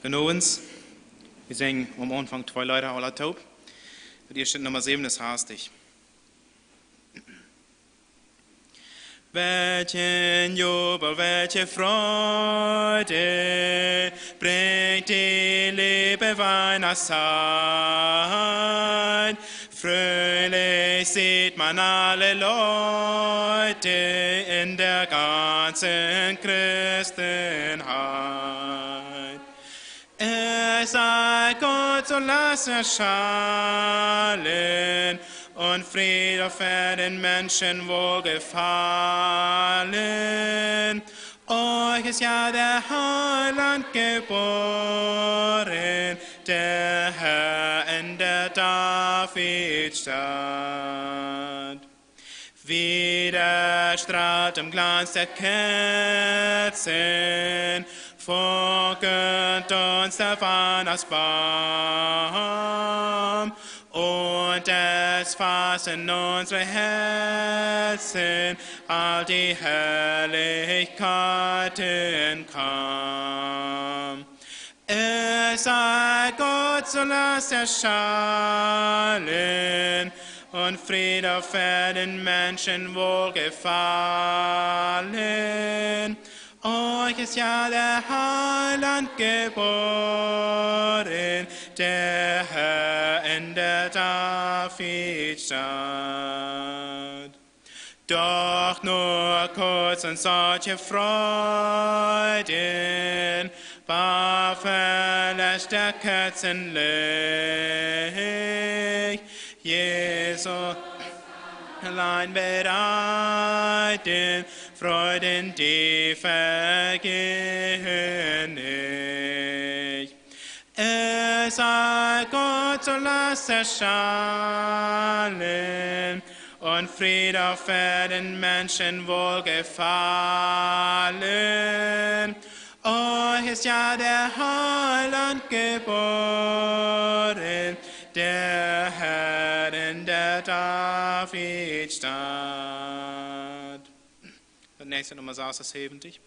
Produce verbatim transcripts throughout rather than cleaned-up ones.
Goodenowen. Wie sinjen aum Aunfank twee Leeda aula toop. Daut ieeschte, Numma säwenunsasticht. Welchen Jubel, welche Freude bringt die liebe Weihnachtszeit. Fröhlich sieht man alle Leute in der ganzen Christenheit. Es sei Gott, so lass es schallen und Friede auf Erden, Menschen Wohlgefallen. Euch ist ja der Heiland geboren, der Herr in der Davidstadt. Wieder strahlt im Glanz der Kerzen, funkelt uns der Weihnachtsbaum. Und es fassen unsere Herzen all die Herrlichkeiten kaum. Es sei Gott, so lasst erschallen und Friede auf Erden, Menschen wohlgefallen. Euch ist ja der Heiland geboren, der Herr in der Davidstadt. Doch nur kurz und solche Freuden war verlässt der Kerzenlicht. Jesus allein bereiten Freuden, die vergehen nicht. Es sei Gott, so lasst erschallen und Friede auf Erden, Menschen wohlgefallen. Euch ist ja der Heiland geboren, der Herr in der Davidstadt. Das nächste Nummer sechsundsiebzig.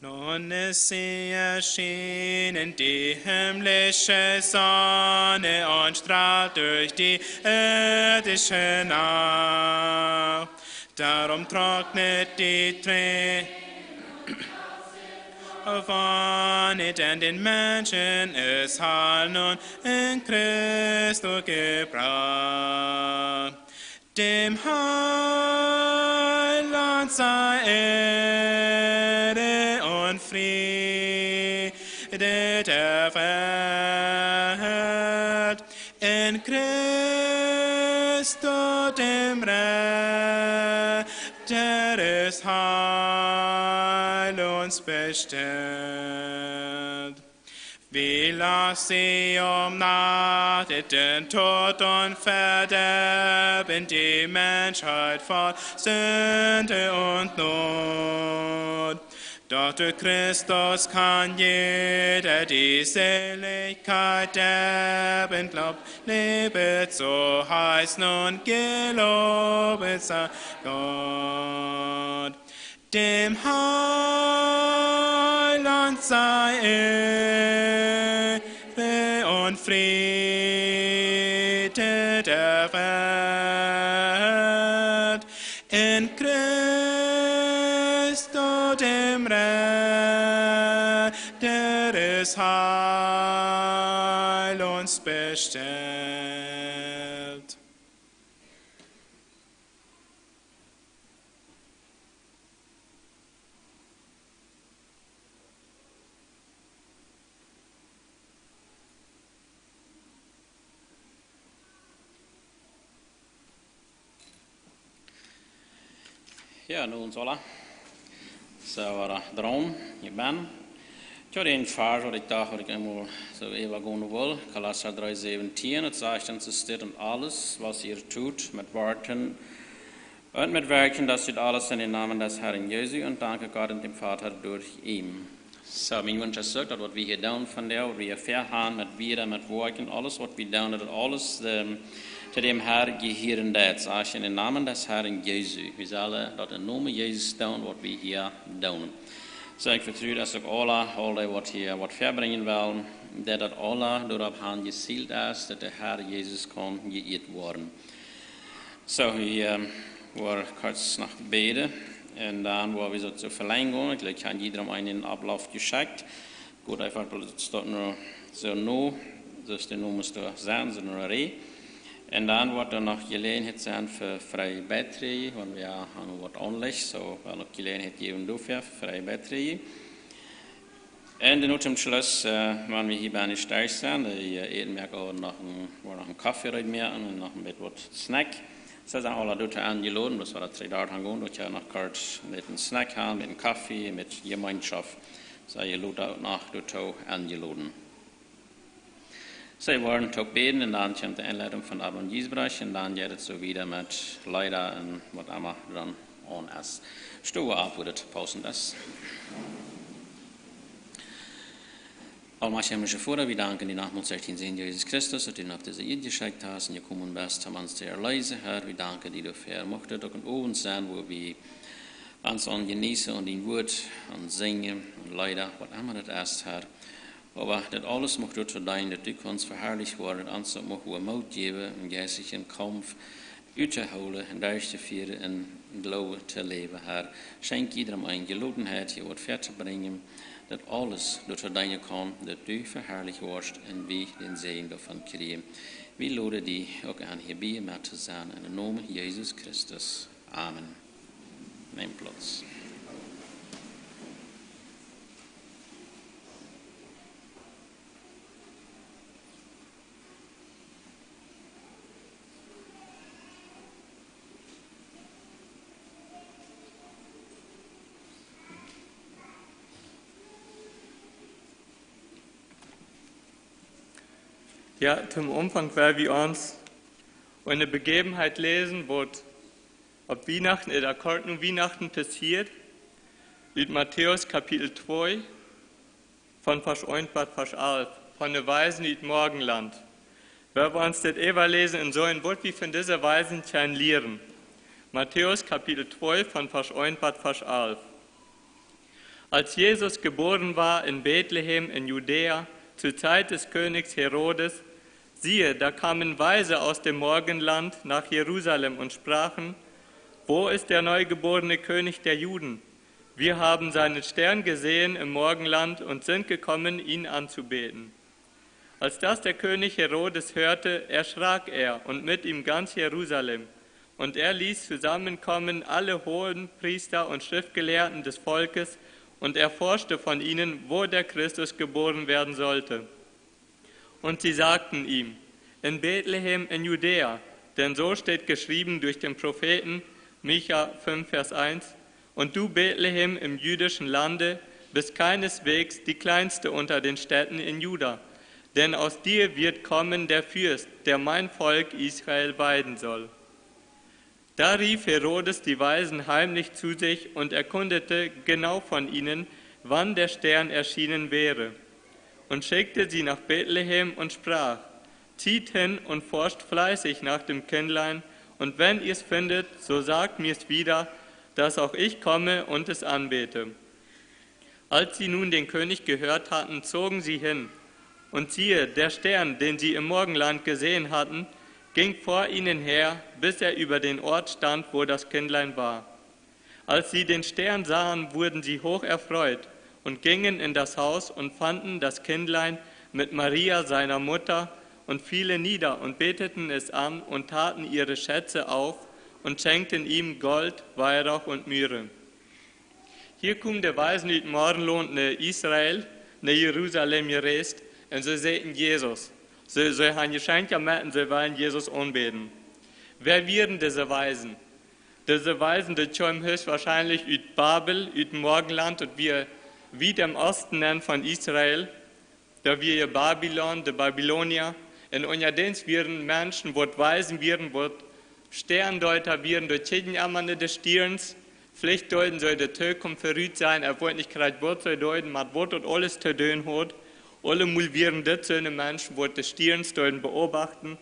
Nun ist sie erschienen, die himmlische Sonne, und strahlt durch die irdische Nacht. Darum trocknet die Tränen von ihr, denn den Menschen ist Heil nun in Christo gebracht. Dem Heiland sei Ehre und Friede der Welt in Christo, dem Retter, der ist Heil uns bestellt. Wie lascht sie um Nacht, den Tod und Verderben, die Menschheit voll Sünde und Not. Doch durch Christus kann jeder die Seligkeit erben, glaubt, lebet, so heißt nun, gelobet sei Gott. Dem Heiland sei Ehre und Friede der Welt in Christo, dem Retter, der ist Heil uns bestellt. Jo, nu ons aula. Soo, woa de Droom, hia bennen. Jo, dän Varsch, waut ekj docht, waut ekj eemol soo äwa gonen well. Kolossa dree säwentieen, daut sajcht: Und so steht und alles, was ihr tut, mit Worten und mit Werken, das tut alles in den Namen des Herrn Jesu und danke Gott und dem Vater durch ihn. Soo, mien Wunsch es uk, daut waut wie hia doonen vondoag, waut wie hia väahaulen, met Wieed, met Woakjen, aules waut wie doonen, daut aules, ähm, to däm Herr jehieren deit. Saj ekj, en dän Nomen des Herrn Jesu. Wie sellen daut em Nomen Jesus doonen, waut wie hia doonen. Soo, ekj vetru, daut uk aule, aul dee waut hia waut väabrinjen wellen, daut daut aules doaropp han jezielt es, daut de Herr Jesus kaun jeieet woaren. Soo, wie, ähm, woaren kort noch bäden. Un dan woa wie soo to velenjen. Ekj jleew, ekj hab jiedrem eenen Oplauf jeschekjt. Goot, eefach bloos daut nu soo no, soo aus de Nomes doa sent, soo no Ree. Un dan woat doa noch Jeläajenheit sennen fa freie Beiträge, wan wie haben waut aunlicht, soo woat uk Jeläajenheit jäwen doafäa, fa freie Beiträge. Un dan nu toom Schluss, äh, wan wie hia bie de Städ sent, dee, äh, äten wie uk noch een, woa noch een Koffe reed moaken un noch een bät waut Snack. Soo sent aule doatoo enjeloden, bloos waut daut dree Doag aunjeit, daut jie noch kort een bät Snack haben, een bät Koffe, een bät Jemeenschoft. Soo, jie sent uk noch doatoo enjeloden. See woaren uk bäden un dan kjemt de Enleidunk von Abel un Giesbrecht un dan jeit et soo wieda met Leeda un waut emma dan aun es. Stonen wie opp, wua daut paussent es. Allmächtiger himmlischer Vater, wie danken dir nochmals, Herr, dien Sän Jesus Christus, daut du opp dise Ieed jeschekjt hast un jekomen best, om ons to erleesen, Herr. Wie danken dir doafäa. Mucht daut uk een Owent sennen, wua wie ons aun jeneeten un dien Wort, aun sinjen un Leeda, waut emma daut es, Herr. Oba daut aules mucht doatoo deenen, daut du kaust veharlicht woaren, daut ons daut mucht Moot jäwen, een jeistlichen Kaumf uttohoolen un derchtofieren un em Gloowen to läwen, Herr. Schenkj jiedrem eene Jeläajenheit, hia waut väatobrinjen, daut aules doatoo deenen kaun, daut du veharlicht woascht un wie dän Säajen doavon kjrieen. Wie loden die uk aun, hia bie met to sennen, en dän Nomen Jesus Christus. Amen. Nemm Plauz. Jo, toom Aunfank well wie ons eene Begebenheit läsen, waut opp Wienachten, ooda kort no Wienachten passieet, ut Matäus Kapitel twee, von Varsch eent bat Varsch alf, von de Weisen ut Morgenland. Wan wie ons dit äwaläsen un soo, waut wie von dise Weisen kjennen lieren. Matäus Kapitel twee, von Varsch eent bat Varsch alf. Als Jesus geboren war in Bethlehem in Judäa, zur Zeit des Königs Herodes, siehe, da kamen Weise aus dem Morgenland nach Jerusalem und sprachen: Wo ist der neugeborene König der Juden? Wir haben seinen Stern gesehen im Morgenland und sind gekommen, ihn anzubeten. Als das der König Herodes hörte, erschrak er und mit ihm ganz Jerusalem. Und er ließ zusammenkommen alle hohen Priester und Schriftgelehrten des Volkes und erforschte von ihnen, wo der Christus geboren werden sollte. Und sie sagten ihm: In Bethlehem in Judäa, denn so steht geschrieben durch den Propheten Micha fünf, Vers eins: Und du, Bethlehem, im jüdischen Lande, bist keineswegs die kleinste unter den Städten in Juda, denn aus dir wird kommen der Fürst, der mein Volk Israel weiden soll. Da rief Herodes die Weisen heimlich zu sich und erkundigte genau von ihnen, wann der Stern erschienen wäre, und schickte sie nach Bethlehem und sprach: Zieht hin und forscht fleißig nach dem Kindlein, und wenn ihr's findet, so sagt mir's wieder, dass auch ich komme und es anbete. Als sie nun den König gehört hatten, zogen sie hin. Und siehe, der Stern, den sie im Morgenland gesehen hatten, ging vor ihnen her, bis er über den Ort stand, wo das Kindlein war. Als sie den Stern sahen, wurden sie hoch erfreut und gingen in das Haus und fanden das Kindlein mit Maria, seiner Mutter, und fielen nieder und beteten es an und taten ihre Schätze auf und schenkten ihm Gold, Weihrauch und Myrrhe. Hia komen de Weisen ut Morgenland no Israel, no Jerusalem jereist, un see seenen Jesus. See, see haben Jeschenkja met un see wellen Jesus aunbäden. Wäa wieren dise Weisen? Dise Weisen, dee kjeemen höchstwahrscheinlich ut Babel, ut Morgenland, daut wia wiet em Oosten nenn von Israel. Doa wia Babylon, de Babylonia. Un unjadäm wieren Menschen, waut Weisen wieren, waut Sterndeeta wieren, dee kjikjten emma no de Stierns. Veleicht deeden see de Tookunft verut seenen, ekj weet nich krakjt, waut see deeden, oba waut daut aules to doonen haud. Aulemol wieren dit soone Menschen, waut de Stierns deeden beobachten.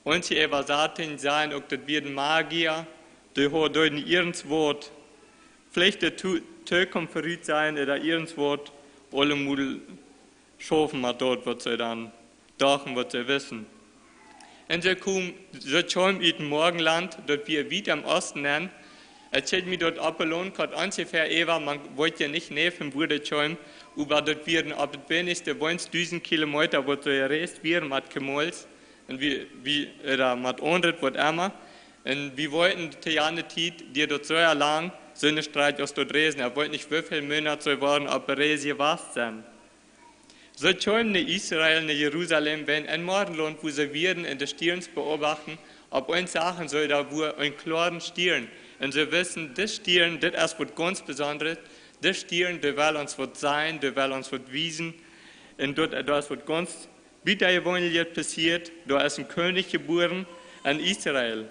Un see äwasauten, sajen uk, daut wieren Magier, dee hauden deeden irjentwaut, veleicht de To-, Tookunft verut seenen, ooda irjentwaut, aulemol schaufen met daut, waut see dan dochten, waut see wisten. Un see komen, see kjeemen ut dem Morgenland, daut wia wiet em Oosten nenn. Ekj haud mie daut Appelon kort onjefäa äwa, maun weet je nich jeneiw, wua daut kjeem, oba daut wieren opp daut weinichste weens dusent Kilometa, waut see jereist wieren met Kjemäls, un wie, wie, ooda met aundret, waut emma. Un wie weeten, to jane Tiet, dee daut sea lang, soone Strakj aus daut Reisen. Ekj weet nich, woo väl Moonat see wieren opp de Reis jewast sennen. See kjeemen no Israel, no Jerusalem, wiels em Morgenland, wua see wieren un de Stierns beobachten, opp eemol sagen see, doa wia een kloaren Stiern. Un see wisten, dis Stiern, dit es waut gaunz Besondret, dis Stiern, dee well ons waut sajen, dee well ons waut wiesen. Un doa, doa es waut gaunz Butajeweenlichet passieet, doa es een Kjennich jebuaren en Israel.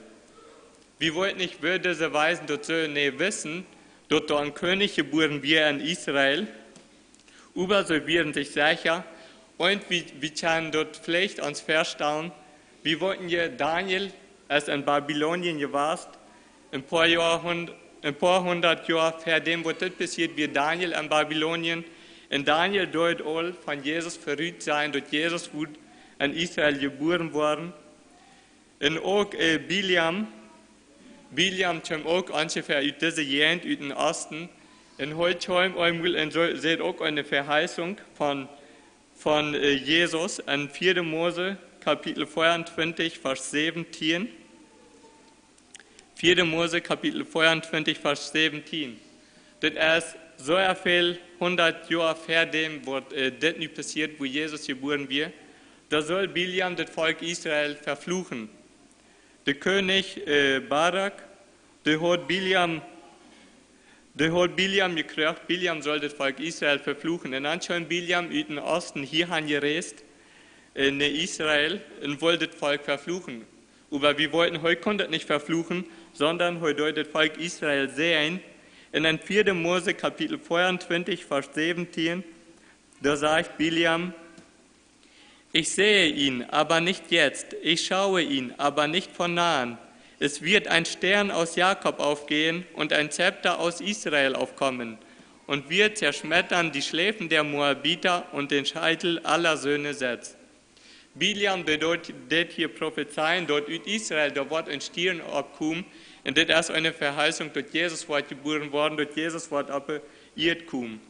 Wie weeten nich, woo dise Weisen daut soo jeneiw wisten, daut doa een Kjennich jebuaren wia en Israel. Oba see wieren sikj secha, Un wie, wie kjennen daut veleicht ons väastalen, wie woaren je Daniel es en Babylonien jewast, een poa Joa, een poa hundat Joa ver däm, waut dit passieet, wia Daniel en Babylonien. Un Daniel deed aul von Jesus verut sajen, daut Jesus wudd en Israel jebuaren woaren. Un uk äh, Bileam, Bileam kjeem uk onjefäa ut dise Jäajent, ut dän Oosten. Un hee kjeem eemol un säd uk eene Verheißung von, von äh, Jesus en vieede Mose, Kapitel vierundzwanzig, Varsch säwentieen. Vieede Mose, Kapitel vierundzwanzig, Varsch säwentieen. Dit es soo väl hundat Joa ver däm, waut äh, dit nu passieet, wua Jesus jebuaren wia. Doa sull Bileam daut Volkj Israel vefluchen. De Kjennich äh, Balak, dee haud Bileam, dee haud Bileam jekjräajen, Bileam sull daut Volkj Israel vefluchen. Un dan kjeem Bileam ut dän Oosten hia han jereist, äh, no Israel, un wull daut Volkj vefluchen. Oba wie weeten, hee kunn daut nich vefluchen, sonda hee deed daut Volkj Israel säajnen. Un en vieede Mose, Kapitel vierundzwanzig, Varsch säwentieen, doa sajcht Bileam: Ich sehe ihn, aber nicht jetzt. Ich schaue ihn, aber nicht von nahen. Es wird ein Stern aus Jakob aufgehen und ein Zepter aus Israel aufkommen und wird zerschmettern die Schläfen der Moabiter und den Scheitel aller Söhne Seths. Bileam, dee deed, deed hia profezeien, daut ut Israel, doa woat een Stierna oppkomen. Un dit es eene Verheißung, daut Jesus woat jebuaren woaren, daut Jesus woat opp de Ieed komen.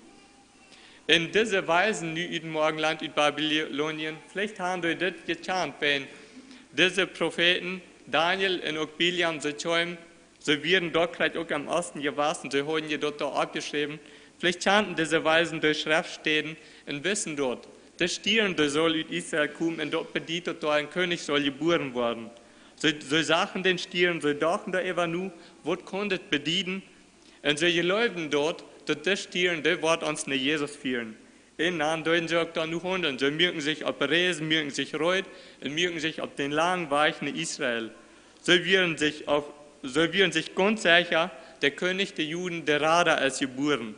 Un dise Weisen nu ut dän Morjenland, ut Babylonien, veleicht haben dee dit jekjant, wan dise Profeeten, Daniel un uk Bileam, see kjeemen, see wieren doa krakjt uk em Oosten jewast, see hauden je daut doa oppjeschräwen. Veleicht kjanden dise Weisen de Schreftstäden un wisten daut de Stierna, dee sull ut Israel komen un daut bediet, daut doa een Kjennich sull jebuaren woaren. See, see sagen dän Stierna, see dochten doaräwa no, waut kunn dit bedieden? Un see jleewden daut, daut de Stierna, dee woat ons no Jesus fieren. Un dan deeden see uk dan no haundlen. See muaken sikj opp Reisen, muaken sikj reed un muaken sikj opp dän langen Wajch no Israel. See wieren sikj opp, see wieren sikj gaunz secha, de Kjennich de Juden, de Rada, es jebuaren.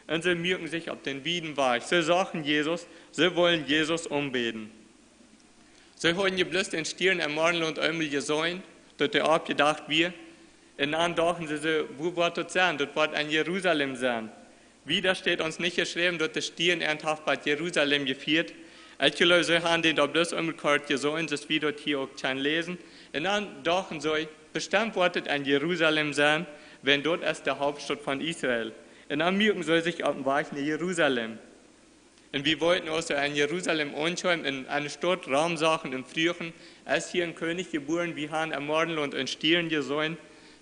Un see muaken sikj opp dän wieden Wajch. See sagen Jesus, see wullen Jesus aunbäden. See hauden je bloos dän Stierna em Morjenland eemol jeseenen, daut hee oppjedocht wia. Un dan dochten see, see, wua woat daut sennen? Daut woat en Jerusalem sennen. Wieda steit ons nich jeschräwen, daut de Stierna ernsthaft bat Jerusalem jefieet. Ekj jleew, see haben dän doa bloos eemol kort jeseenen, soo aus wie daut hia uk kjennen läsen. Un dan dochten see, bestemt woat et en Jerusalem sennen, wiels daut es de Hauptstaut von Israel. Un dan muaken see sikj opp dän Wajch no Jerusalem. Un wie weeten, aus see en Jerusalem aunkjeemen un aun de Staut romsachten un fruagen: Es hia een Kjennich jebuaren? Wie haben em Morjenland een Stierna jeseenen.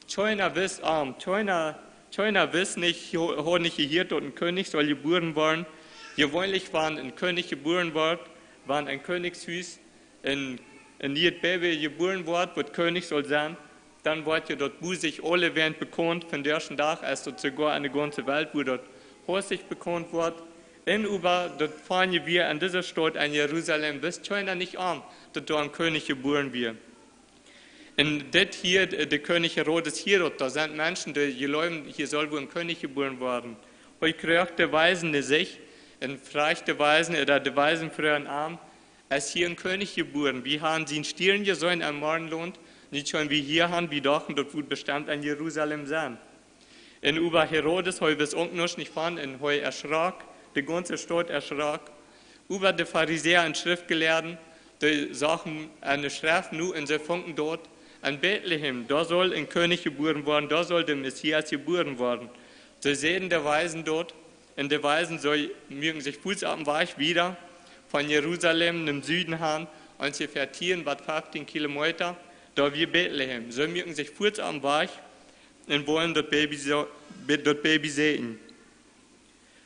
Kjeena wist am, kjeena, kjeena wist nich, haud nich jehieet, daut een Kjennich sull jebuaren woaren. Jeweenlich, wan een Kjennich jebuaren woat, wan em Kjennichshus een, een nieet Baby jebuaren woat, waut Kjennich sull sennen, dan woat je daut bosich aulewäajen bekaunt. Vondoag dän Dach es daut soogoa en de gaunze Welt, wua daut hastich bekaunt woat. Un oba daut funk je wia en dise Staut en Jerusalem, wist kjeena nich am, daut doa een Kjennich jebuaren wia. Un dit hia, de, de Kjennich Herodes Hierod, doa sent Menschen, dee jleewen, hia sull woll een Kjennich jebuaren woaren. Hee kjrieech de Weisen no sikj un fruach de Weisen, ooda de Weisen fruagen am: Es hia een Kjennich jebuaren? Wie haben sienen Stierna jeseenen em Morjenland, nu kjeemen wie hia han, wie dochten, daut wudd bestemt en Jerusalem sennen. Un oba Herodes, hee wist uk nuscht nich von, un hee erschrok, de gaunze Staut erschrok. Oba de Farisäa un Schriftjelieede, dee sagen en de Schreft no un see fungen daut: En Betlehem, doa sull een Kjennich jebuaren woaren, doa sull de Messias jebuaren woaren. See säden de Weisen daut, un de Weisen, see muaken sikj fuaz opp dän Wajch wieda von Jerusalem nom Suden han, onjefäa tieen bat feftieen Kilometa, doa wia Betlehem. See muaken sikj fuaz opp dän Wajch un wullen daut Baby soo, be-, daut Baby seenen.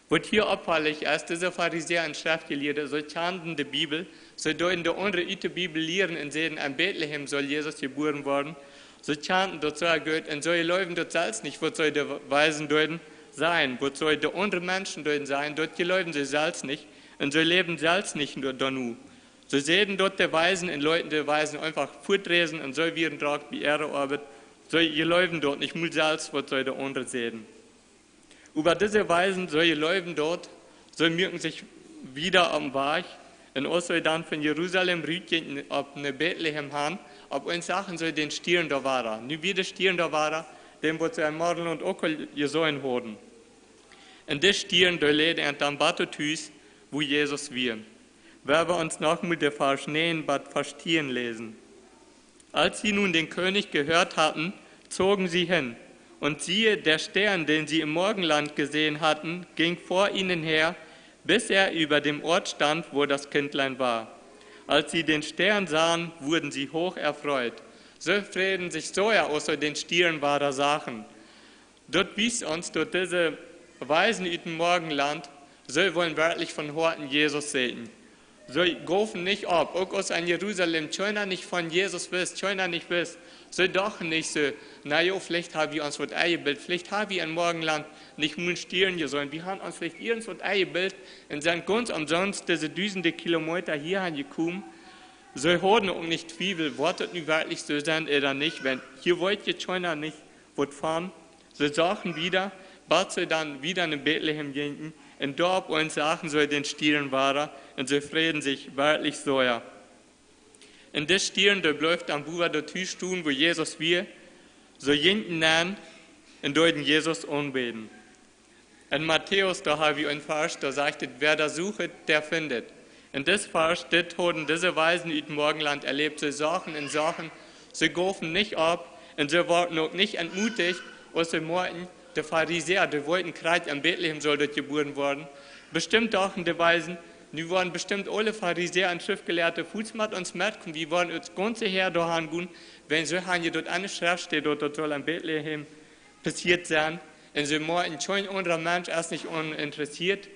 Waut hia oppfaulich es, dise Farisäa un Schriftjelieede, see kjanden de Bibel, see deeden de aundre ut de Bibel lieren un säden: En Betlehem sull Jesus jebuaren woaren. See kjanden daut sea goot un see jleewden daut selfst nich, waut see de Weisen deeden sajen, waut see de aundre Menschen deeden sajen, daut jleewden see selfst nich. Un see läwden selfst nich doano. See säden daut de Weisen un leeten de Weisen eefach fuaträsen un see wieren drock bie äare Oabeit. See jleewden daut nich mol selfst, waut see de aundre säden. Oba dise Weisen, see jleewden daut, see muaken sikj wieda opp dän Wajch. Un aus see dan von Jerusalem rutjinkjen opp no Betlehem han, opp eemol sagen see dän Stiern doa wada. Nu wia de Stiern doa wada, dän waut see em Morjenlaunt uk aul jeseenen hauden. Un de Stiern, dee leid an dan bat daut Hus, wua Jesus wia. Woa wie ons noch mol de Varsch näajen bat Varsch tieen läsen. Als sie nun den König gehört hatten, zogen sie hin. Und siehe, der Stern, den sie im Morgenland gesehen hatten, ging vor ihnen her, bis er über dem Ort stand, wo das Kindlein war. Als sie den Stern sahen, wurden sie hoch erfreut. See freeden sikj sea, aus see dän Stiern wada sagen. Daut wiest ons, daut dise Weisen ut dem Morgenland, see wullen werkjlich von Hoaten Jesus säkjen. See jeewen nich opp, uk aus en Jerusalem kjeena nich von Jesus wist, kjeena nich wist. See dochten nich soo: „Na jo, veleicht ha wie ons waut enjebilt, veleicht ha wie em Morgenland nich mol een Stiern jeseenen. Wie han ons veleicht irjent waut enjebilt un sent gaunz omsonst dise dusende Kilometa hia aunjekomen.“ See hauden uk nich Twiewel, woat daut nu werkjlich soo sennen ooda nich, wiels hia weet je kjeena nich waut von. See sagen wada, bat see dan wada no Betlehem jinkjen, un doa opp eemol sagen see dän Stiern wada, un see freeden sikj werkjlich sea. Un de Stiern, dee bleef dan bowen daut Hus stonen, wua Jesus wia. See jinkjen nenn un deeden Jesus aunbäden. En Matäus, doa ha wie een Varsch, doa sajcht et: „Wer da suchet, der findet.“ Un dis Varsch, dit hauden dise Weisen ut dem Morgenland erläft. See sagen un sagen, see jeewen nich opp un see worden uk nich entmuticht, aus see moakjten, de Farisäa, dee weeten krakjt, en Betlehem saul daut jebuaren woaren. Bestemmt dochten de Weisen: „Nu woaren bestemmt aule Farisäa un Schriftjelieede fuaz met ons metkomen, wie woaren ons gaunze Häa doa han gonen, wiels see han je daut aune Schreft steit, daut daut saul en Betlehem passieet sennen. Un see moakjten, kjeen aundra Mensch es nich aun interessieet.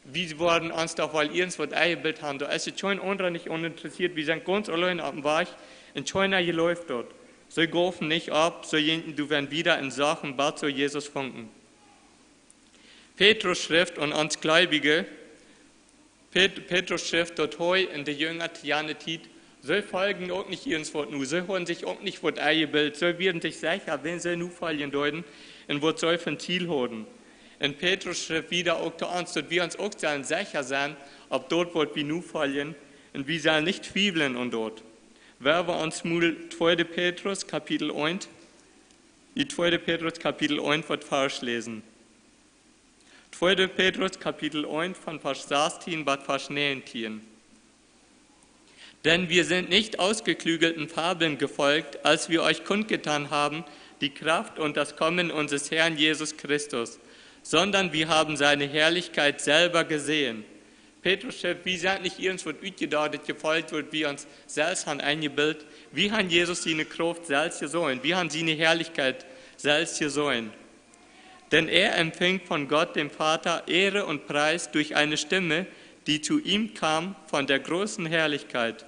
Wie woaren ons doch woll irjent waut enjebilt han. Doa es je kjeen aundra nich aun interessieet. Wie sent gaunz auleen oppem Wajch un kjeena jleeft daut.“ See jeewen nich opp, see jinkjen doawäajen wada un sagen, bat see Jesus fungen. Petrus schrift aun ons Gleubje, Pet-, Petrus schrift, daut hee un de Jinja to jane Tiet, see folgden uk nich irjent waut no, see hauden sikj uk nich waut enjebilt, see wieren sikj secha, wäm see nofoljen deeden un waut see fa een Ziel hauden. Un Petrus schrift wada uk to ons, daut wie ons uk sellen secha sennen opp daut, waut wie nofoljen, un wie sellen nich twiewlen aun daut. Woa wie ons mol tweede Petrus Kapitel eent, de tweede Petrus Kapitel eent, waut Varsch läsen. Tweede Petrus Kapitel eent von Varsch sastieen bat Varsch näajentieen. Denn wir sind nicht ausgeklügelten Fabeln gefolgt, als wir euch kundgetan haben die Kraft und das Kommen unseres Herrn Jesus Christus, sondern wir haben seine Herrlichkeit selber gesehen. Petrus schrift, wie sent nich irjent waut utjedocht, jefolcht, waut wie ons selfst han enjebilt. Wie han Jesus siene Krauft selfst jeseenen. Wie han siene Herrlichkeit selfst jeseenen. Denn er empfing von Gott, dem Vater, Ehre und Preis durch eine Stimme, die zu ihm kam von der großen Herrlichkeit.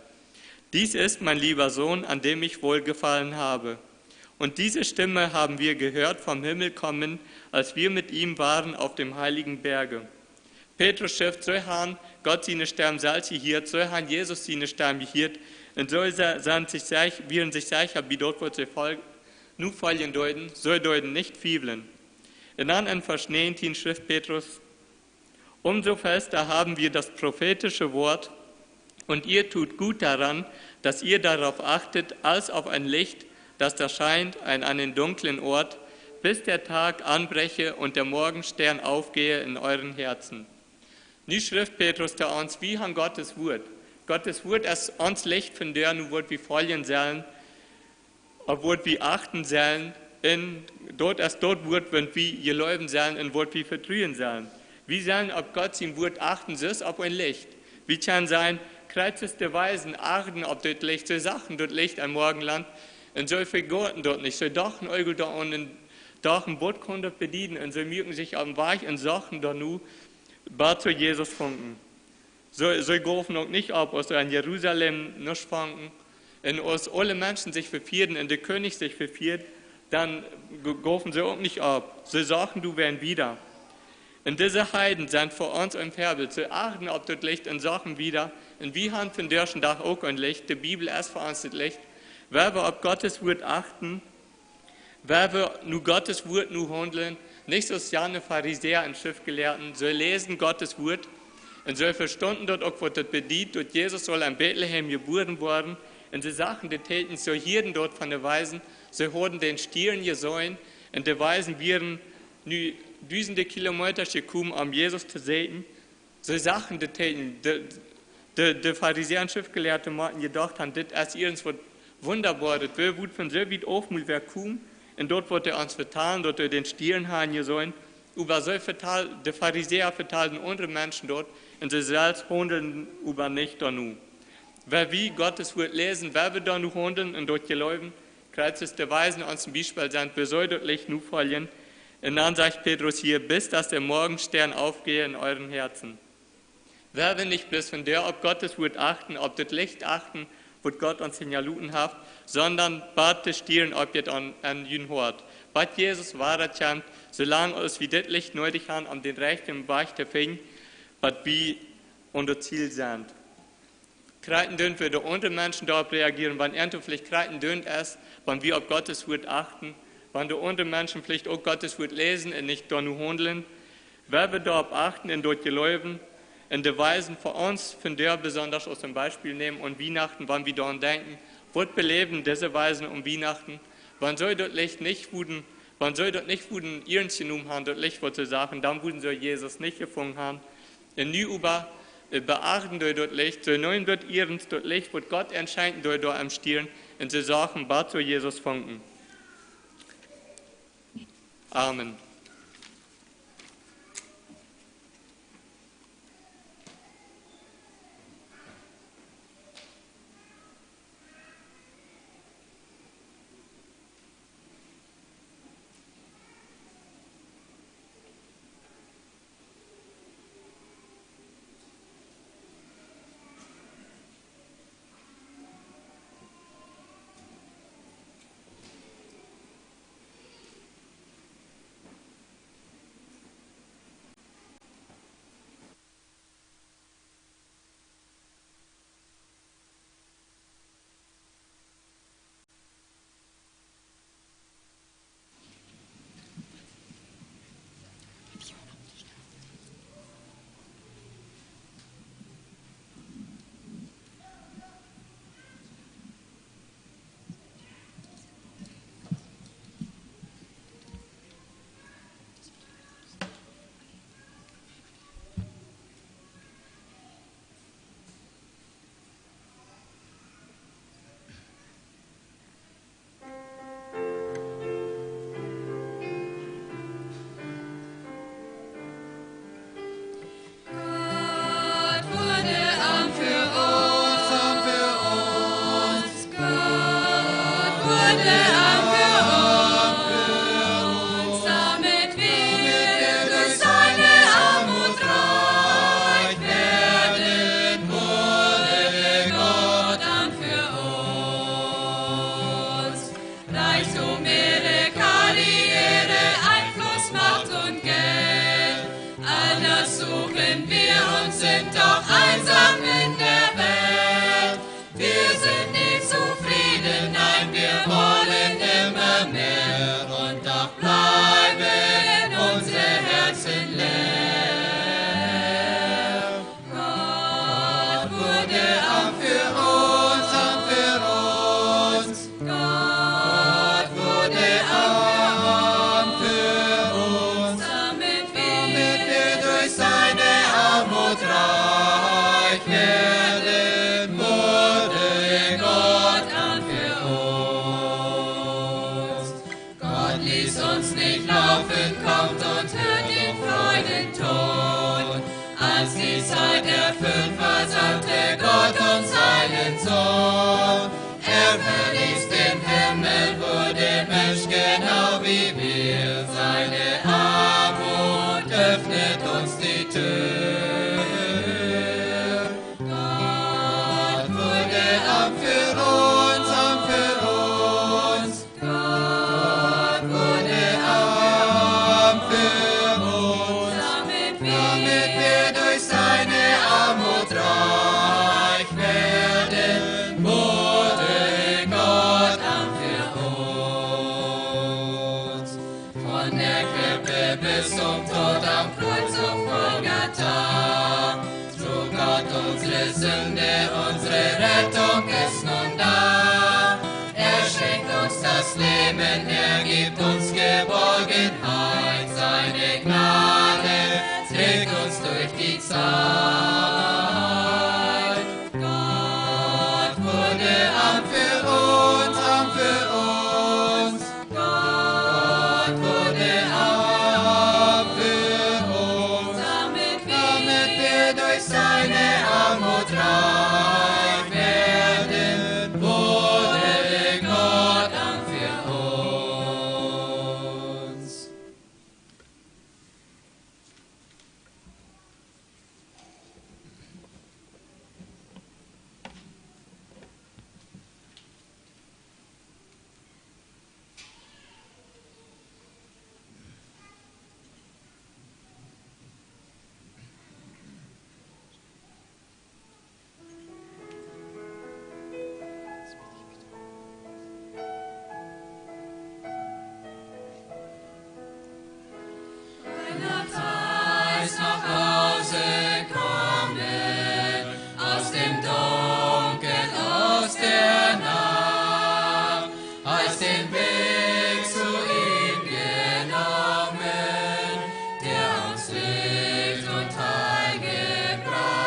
„Dies ist mein lieber Sohn, an dem ich wohlgefallen habe.“ Und diese Stimme haben wir gehört vom Himmel kommen, als wir mit ihm waren auf dem heiligen Berge. Petrus schrift, see han Gott siene Stemm selfst jehieet, see han Jesus siene Stemm jehieet, un see se-, sent sikj sech-, wieren sikj secha bie daut, waut see fol-, nofoljen deeden, see deeden nich twiewlen. Un dan en Varsch näajentieen schrift Petrus: „Umso fester haben wir das prophetische Wort, und ihr tut gut daran, dass ihr darauf achtet, als auf ein Licht, das erscheint an einem dunklen Ort, bis der Tag anbreche und der Morgenstern aufgehe in euren Herzen.“ Nu schrift Petrus to ons, wie han Gott sien Wuat. Gott sien Wuat es ons Licht, von doa nu waut wie foljen sellen, opp waut wie achten sellen, un daut es daut Wuat, waut wie jleewen sellen un waut wie vetruen sellen. Wie sellen opp Gott sien Wuat achten, soo aus opp een Licht. Wie kjennen sennen, krakjt soo aus de Weisen achten opp daut Licht, see sagen daut Licht aum Morjenlaunt, un see vegoten daut nich. See dochten eejentlich doaraun un dochten, waut kaun daut bedieden, un see muaken sikj oppem Wajch un sagen doano, bat see Jesus fungen. See, see jeewen uk nich opp, aus see en Jerusalem nuscht fungen. Un aus aule Menschen sikj vefieeden un de Kjennich sikj vefieed, dan je-, jeewen see uk nich opp. See sagen, doa wieren wada. Un dise Heiden sent fa ons een Väabilt. See achten opp daut Licht un sagen wada. Un wie han vondoag dän Dach uk een Licht. De Bibel es fa ons daut Licht. Woa wie opp Gott sien Wuat achten, woa wie no Gott sien Wuat no haundlen, nich soo aus jane Farisäa un Schriftjelieede, see läsen Gott sien Wuat, Un see vestunden daut uk, waut daut bediet, daut Jesus saul en Betlehem jebuaren woaren. Un see sagen de Täkjens, see hieeden daut von de Weisen, see hauden dän Stiern jeseenen. Un de Weisen wieren nu dusende Kilometer jekomen, om Jesus to seenen. See sagen de Täkjens, de, de, de Farisäa un Schriftjelehrte motten jedocht haben, dit es irjent waut Wundaboaret. Wie wudden von soo wiet auf mol wäa komen un daut waut dee ons vetalen, daut dee dän Stiern haben jeseenen. Oba see vetal-, de Farisäa vetalden aundre Menschen daut un see selfst haundelden oba nich doano. Wan wie Gottes Wuat läsen, wan wie doano haundeln un daut jleewen, krakjt soo aus de Weisen ons een Biespel sent, wie sellen daut Licht nofoljen. Un dan sajcht Petrus hia, bis dass der Morgenstern aufgehe in euren Herzen. Wan wie nich bloos von doa opp Gottes Wuat achten, opp daut Licht achten, waut Gott ons hinjaloten haft, sonda bat de Stiern oppjeit aun, aun jun Hoat. Bat Jesus wada kjemt, soo lang aus wie dit Licht needich haben, om dän rajchten Wajch to finjen, bat wie aun daut Ziel sent. Krakjt endoont, woo de aundre Menschen doaropp reagieren, wan irjentwäa veleicht krakjt endoont es, wan wie opp Gottes Wuat achten, wan de aundre Menschen veleicht uk Gottes Wuat läsen un nich doano haundeln, wan wie doaropp achten un daut jleewen, un de Weisen fa ons von doa besonda aus een Biespel nämen aun Wienachten, wan wie doaraun denkjen, waut beläwen dise Weisen aun Wienachten, wan see daut Licht nich wudden, wan see daut nich wudden iernst jenomen haben, daut Licht waut see sagen, dan wudden see Jesus nich jefungen haben. Un nu oba, äh, beachten dee daut Licht, see neemen daut iernst, daut Licht waut Gott an schenkjen deed doa aum Stiern, un see sagen, bat see Jesus fungen. Amen. Gott wurde arm für uns. Gott wurde arm für uns, damit wir durch seine Armut reich werden, wurde Gott arm für uns. Reichtum, Ehre, Karriere, Einfluss, Macht und Geld, all das suchen wir und sind doch einsam in der Welt. Wir sind nie zufrieden, nein, wir wollen immer mehr. Und doch bleiben unsere Herzen leer. Gott wurde arm für uns, arm für uns. Gott wurde arm für uns, damit wir durch seine Armut reich werden, wurde Gott arm für uns. Gott ließ uns nicht laufen, kommt und hört den Freudenton. Als die Zeit erfüllt war, sandte Gott uns seinen Sohn. Er verließ den Himmel, wurde Mensch genau wie wir. Seine Armut öffnet uns die Tür. Gott wurde arm für uns, arm für uns. Gott wurde arm für uns, damit wir durch seine Armut reich werden, wurde Gott arm für uns. Von der Krippe bis zum Tod am Kreuz auf Golgatha. Sünde, unsere Rettung ist nun da. Er schenkt uns das Leben, er gibt uns Geborgenheit. Seine Gnade trägt uns durch die Zeit. Gott wurde arm für uns, arm für uns. Gott wurde arm für uns, damit wir durch seine Armut reich werden, wurde Gott arm für uns. Als nach Hause kommen, aus dem Dunkel, aus der Nacht, heißt den Weg zu ihm genommen, der uns Licht und Heil gebracht.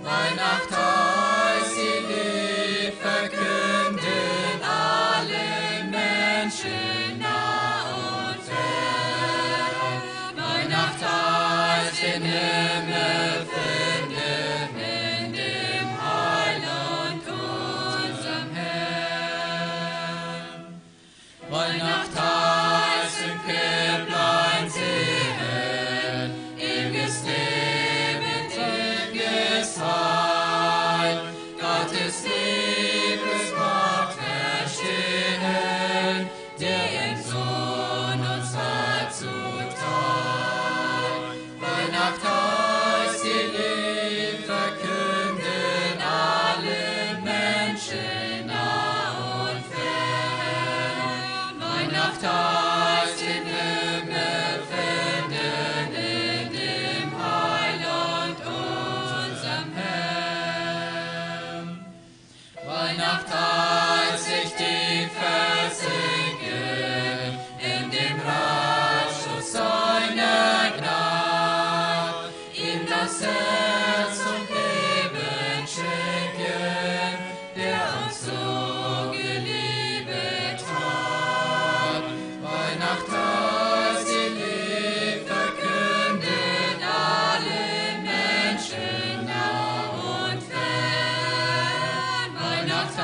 Weihnacht heißt die Lieb verkünden, alle Menschen nah und fern. Weihnacht heißt den Himmel finden in dem Heiland, unserem Herrn. Weihnacht heißt im Käpplein sehen, ewiges Leben, ewiges Heil. Gottes Liebe macht verstehen, der im Sohn uns Heil zuteil. Weihnacht heißt die Lieb verkünden, alle Menschen nah und fern. Weihnacht heißt den Himmel finden in dem Heiland, unserem Herrn. Weihnacht heißt sich tief versinken in dem Ratschluss seiner Gnade, ihm das Herz und Leben schenken, der uns so geliebet hat. Weihnacht heißt die Lieb verkünden, alle Menschen nah und fern. Weihnacht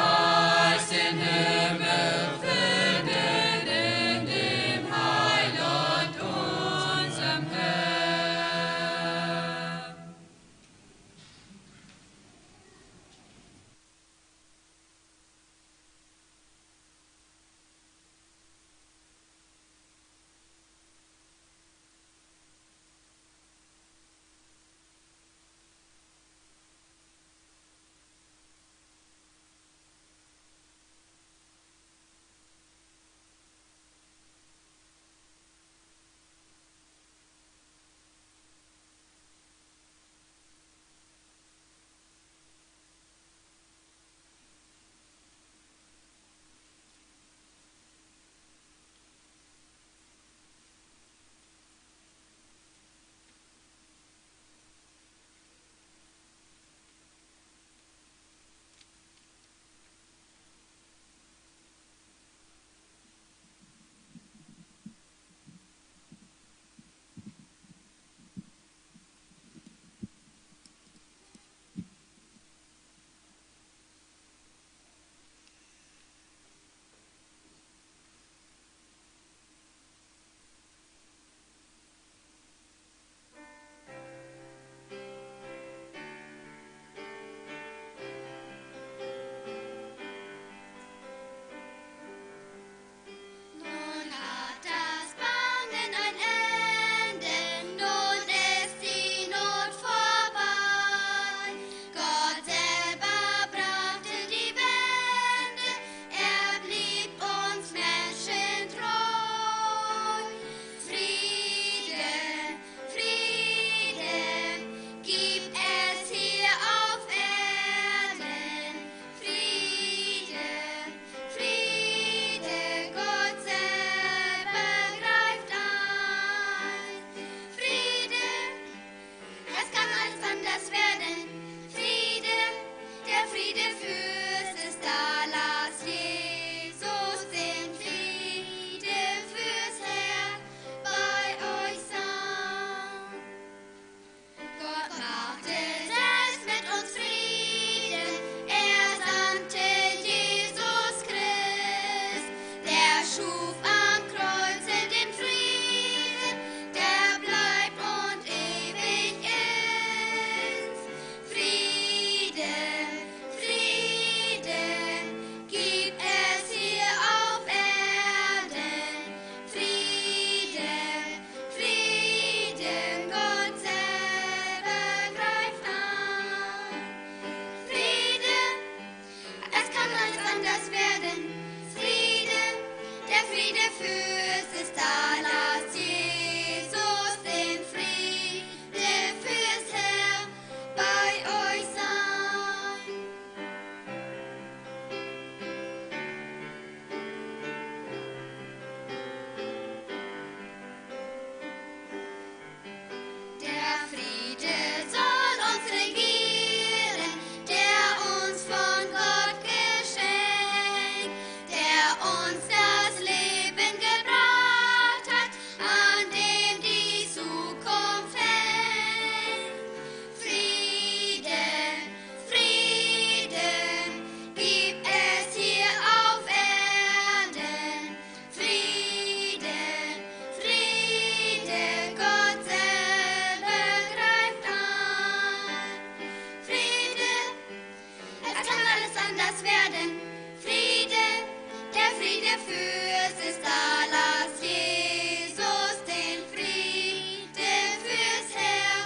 Fürs ist alles Jesus, den Frieden fürs Herr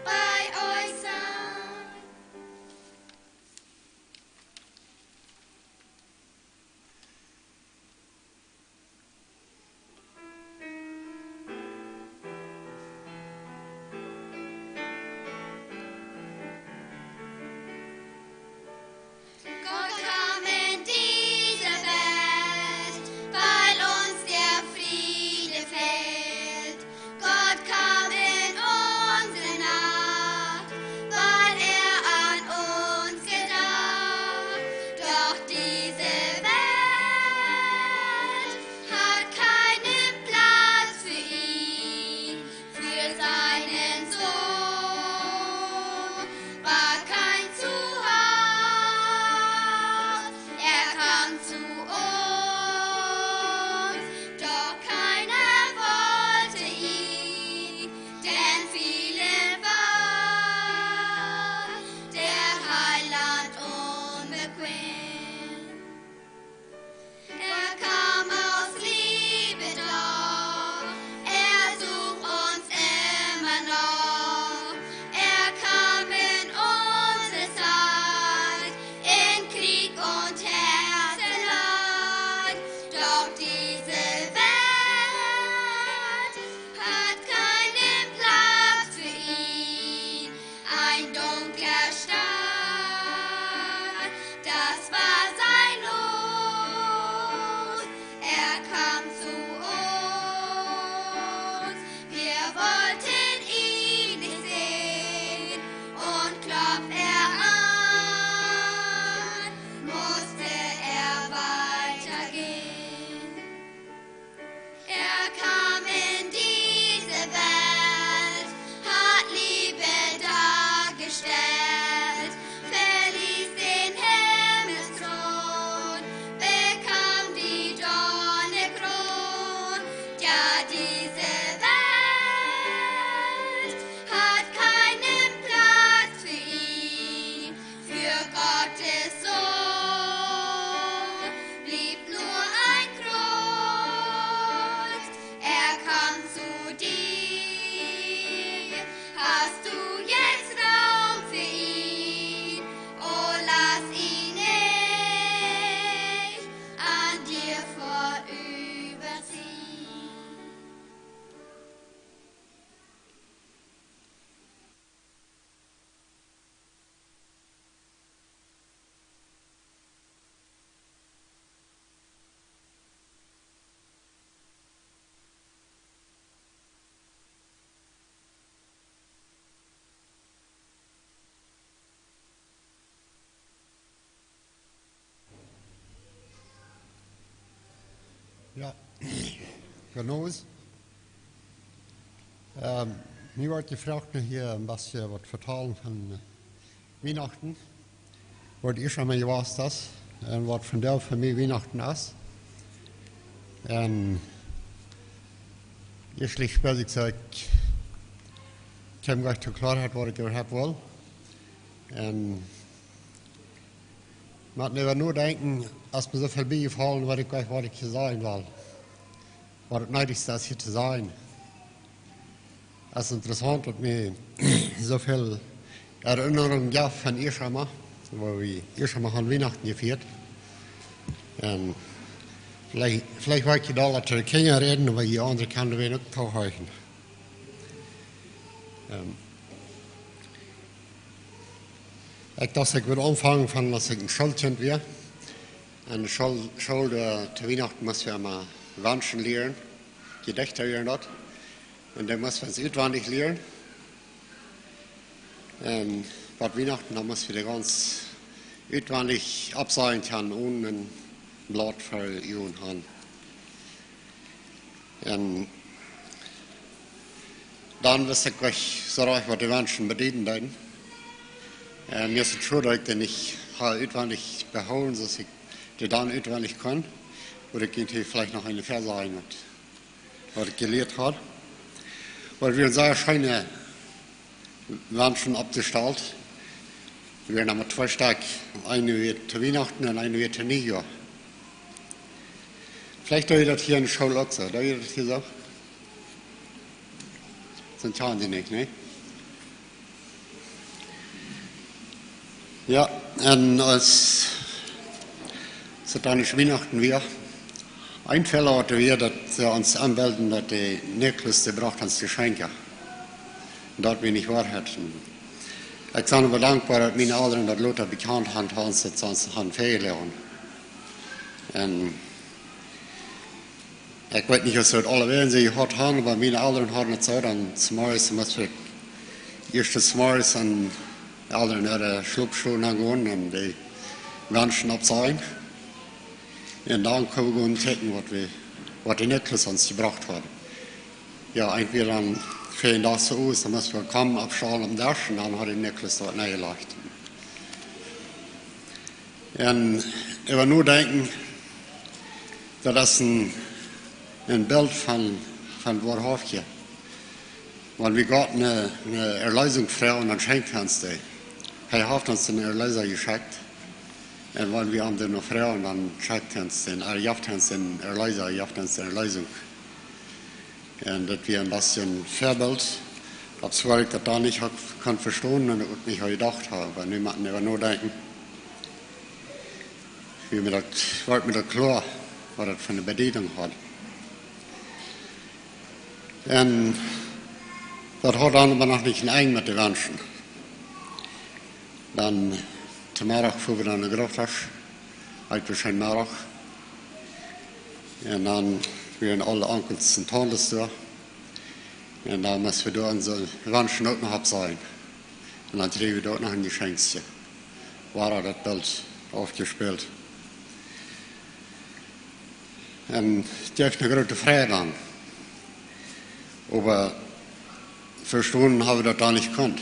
bei euch sein. Gott kam in diese Welt, weil uns der Friede fehlt. Gott kam in unsere Nacht, weil er an uns gedacht. Doch diese Welt hat keinen Platz für ihn, für seinen Sohn war kein Zuhause. Er kam zu uns, doch keiner wollte ihn, denn vielen war der Heiland unbequem. Er kam aus Liebe, doch er sucht uns immer noch. Er kam in unsere Zeit, in Krieg und Herzeleid. Doch diese Welt hat keinen Platz für ihn. Ein dunkler Stadt, das war sein Los. Er kam zu uns, wir wollten ihn nicht sehen. Und klopft er an, musste er weitergehen. Er kam in diese Welt, hat Liebe dargestellt, verließ den Himmelsthron, bekam die Dornenkrone. Ja, diese Welt hat keinen Platz für ihn. Für Gottes Sohn blieb nur ein Kreuz. Er kam zu dir. Hast du jetzt Raum für ihn? Oh, lass ihn nicht an dir vorüberziehen. Jo, Genoss. Ähm, mie wort jefroacht, hia een bät waut to vetalen von, äh, Wienachten, waut ieescht aul jewast es un waut vondoag fa mie Wienachten es. Un ieeschtlich, ekj saj, ekj, ekj kjeem nich to Kloarheit, waut ekj äwahaupt well. Un mott nu äwa nodenkjen, aus mie soo väl biejefollen, waut ekj, waut ekj hia sajen well. Waut daut needichste es hia to sajen. Daut es interessaunt, daut mie soo väl Erinnerungen jeft von ieescht emol, woo wie ieescht emol aun Wienachten jefieet. Un veleicht, veleicht woa ekj daut to de Kjinja räden, oba dee aundre kjennen wie uk toohorchen. Ähm, ekj docht, ekj wudd aunfangen von aus ekj een Schoolkjint wia. Aun de School, School, äh, to Wienachten must wie emol wenschen lieren. Jedichte wieren daut. Un dan must wie ons utwendich lieren. Un waut Wienachten, dan must wie dee gaunz utwendich oppsajen kjennen, onen een Blaut ver Uagen han. Un dan wist ekj uk soo rajcht, waut de Wenschen bedieden deeden. Un mie es daut schaud, daut ekj dee nich haud utwendich behoolen, soo aus ekj dee dan utwendich kunn. Oba ekj kunn hia veleicht noch een Varsch sajen, waut, waut ekj jelieet haud. Oba wie haben sea scheene Wenschen oppjestalt. Wie haben mau twee Stekj. Eent wia to Wienachten un eent wia to Niejoa. Veleicht doo jie daut hia enne School uk soo. Doo jie daut hia soo? Sent jie nich, nä? Jo, un aus, aus daut dan Wienachten wia, een Fäla waut wia, daut see ons enbilden, daut de Nikolaus, dee brocht ons Jeschenkja. Daut wia nich Woarheit. Ekj sie oba dankboa, daut miene Elren daut lota bekjant haben, daut see ons daut sest han väajeloagen. Un ekj weet nich, aus see daut aulawäajen soo jehaut haben, oba miene Elren hauden daut soo, dan zemorjes, dan must wie ieescht zemorjes aun de Elren äare Schlopstow gonen un de Wenschen oppsajen. Un dan kunn wie gonen kjikjen, waut wie, waut de Nikolaus ons jebrocht haud. Jo, entwäda dan fa een Dach soo ut, dan must wie komen, oppstalen opp dän Desch, un dan haud de Nikolaus daut nenjelajcht. Un äwa nodenkjen, daut es een, een Bilt von, von woarhauftich. Wan wie Gott ne, ne Erleesunk froagen, dan schenkjt hee ons dee. Hee haft ons een Erleesa jeschekjt. Un wan wie am dan noch froagen, dan schenkjt hee ons dän, hee jeft ons dän Erleesa, hee jeft ons de Erleesunk. Un daut wia een bät een Väabilt, daut see, waut ekj daut dan nich haud kunt vestonen un uk nich haud jedocht haben, oba nu mott wie äwa nodenkjen, wia mie daut, wort mie daut kloa, waut daut fa ne Bediedunk haud. Un daut haud dan oba noch nich een Enj met de Wenschen. Dan tom Meddach fuaren wie dan no Groothaus, ekj wia soo Meddach. Un dan wieren aule Onkels un Tauntes doa. Un dan must wie doa onse Wenschen uk noch oppsajen. Un dan kjrieech wie doa uk noch een Jeschenkje. Wia daut Bilt aufjespält. Un daut jeef ne groote Freid dan. Oba vestonen hab wie daut dan nich kunt.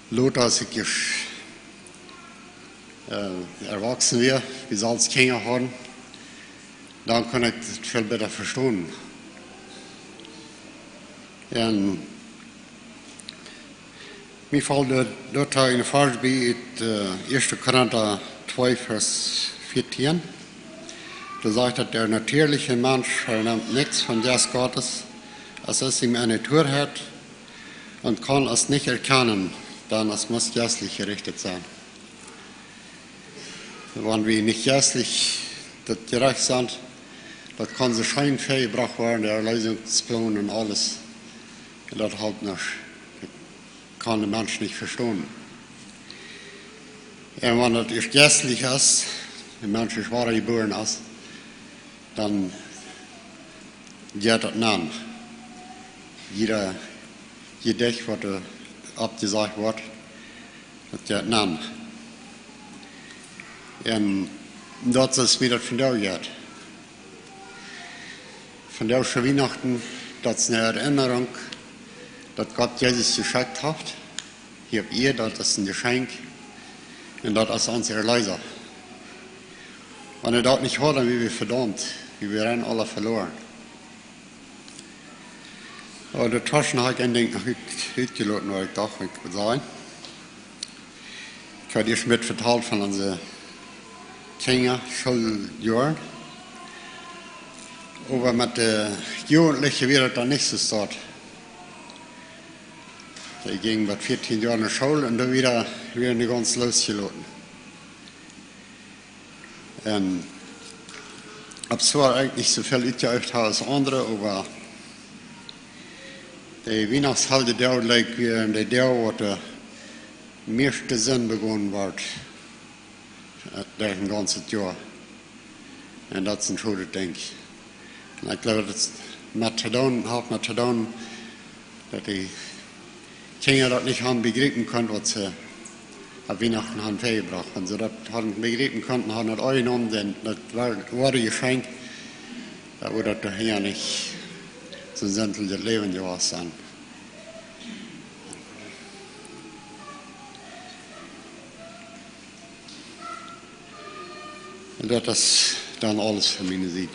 Lota, aus ekj ieescht, äh, erwachsen wia, wie selfst Kjinja hauden, dan kunn ekj daut väl bäta vestonen. Un mie foll doa, doa een Varsch bie ut, äh, ieeschte Korinta twee, Varsch vieetieen. Doa sajcht daut: „Der natürliche Mensch vernimmt nichts vom Geist Gottes, es ist ihm eine Torheit und kann es nicht erkennen, denn es muss geistlich gerichtet sein.“ Wan wie nich jeistlich daut jerecht sent, daut kaun soo scheen väabrocht woaren, de Erleesungsplan un aules. Un daut halpt nuscht. Daut kaun de Mensch nich vestonen. Un wan daut ieescht jeistlich es, de Mensch ieescht wada jebuaren es, dan jeit daut nenn. Jieda Jedicht, waut doa oppjesajcht woat, daut jeit nenn. Un daut es, woo daut vondoag jeit. Vondoag es Wienachten, daut es ne Erinnerunk, daut Gott Jesus jeschekjt haft. Hia opp Ieed, daut es een Jeschenkj. Un daut es ons Erleesa. Wan hee daut nich haud, dan wia wie vedaumt. Wie wieren aula veloaren. Oba doatweschen hab ekj een Dinkj noch ut-, utjeloten, waut ekj docht, waut ekj wull sajen. Ekj haud ieescht met vetalt von onse Kjinja, Schooljoaren. Oba met de Jugendliche wia daut dan nich soo stoakj. Dee jinjen bat vieetieen Joa no School un dan wada, wada gaunz losjeloten. Un ekj wull uk nich soo väl utjeoft haben aus aundre, oba de Wienachtsheljedoag, like, wieren de Doag, waut de mieeschte Senn begonen wort, äh, derch een gaunzet Joa. Un daut es een schwoaret Dinkj. Un ekj jleew, daut haft met to doonen, haft met to doonen, daut de Kjinja daut nich haben bejräpen kunt, waut see opp Wienachten haben väabjrocht. Wan see daut hauden bejräpen kunt, dan hauden see daut aunjenomen, dan daut wia, wia een Jeschenkj, dan wudd daut doa hia nich soon sinteljet Läwen jewast sennen. Un daut es dan aules von miene Sied.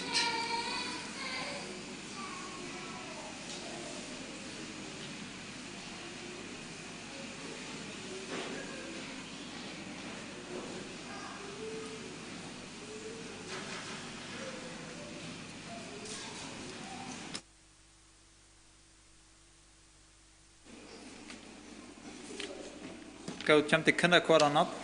Go, kjemt de Kindakoa dan opp.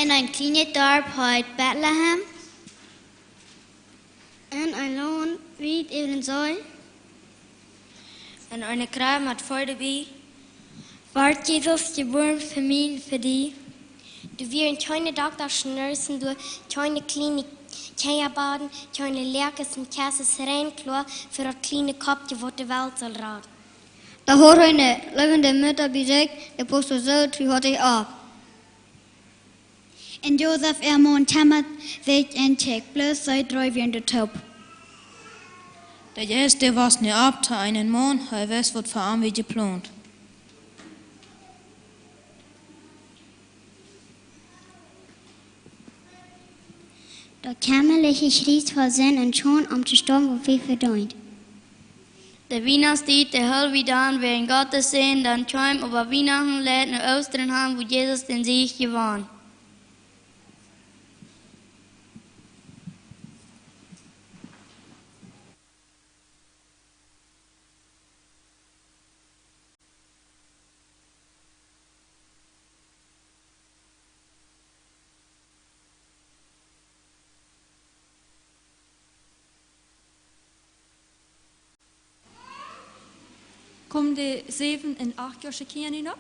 En een kjlienet Darp heet Betlehem. En een Launt wiet äwa dän See. En eene Kjrebb met Vee doabie. Wort Jesus jebuaren fa mie un fa die. Doa wieren kjeene Dokta, Nursen, doa kjeene kjliene Kjinjabadden, kjeene Läakes un Kjasses rein kloa fa daut kjliene Koppkje, waut de Welt sull raden. Doa haud hee eene leewende Mutta bie sikj, dee pausst soo trigj opp. En Josef äa Maun kjemmad sikj en kjikj, bloos see dree wieren doa toop. De Jeist, dee wia nu opp to eenen Maun, hee wist, waut fa am wia jeplont. Daut kjemmaliche Kjriets voll Sind un Schaund, om to stoawen, waut wie vedeent. De Wienachtstiet, dee hoolen wie dan, wiels Gott es Sind, dan kjeem oba Wienachten, Leit no Oostren han, wua Jesus dän Siech jewonn. Komen de säwen un acht Joa Kjinja nu opp?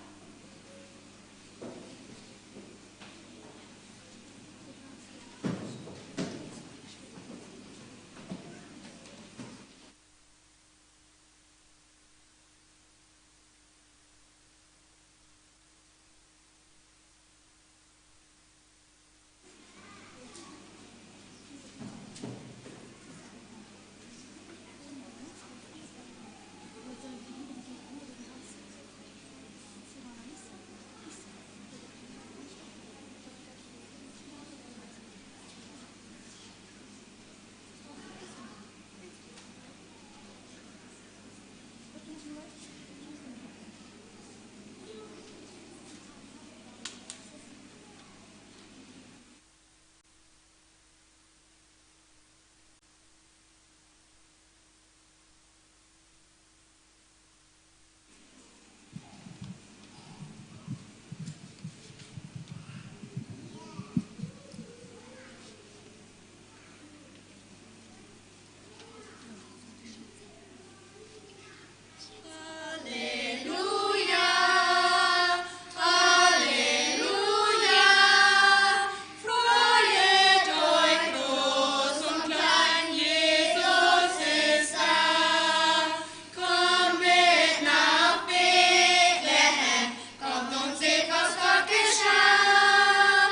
Komm met no Betlehem, komm un seht, waut doa jeschah.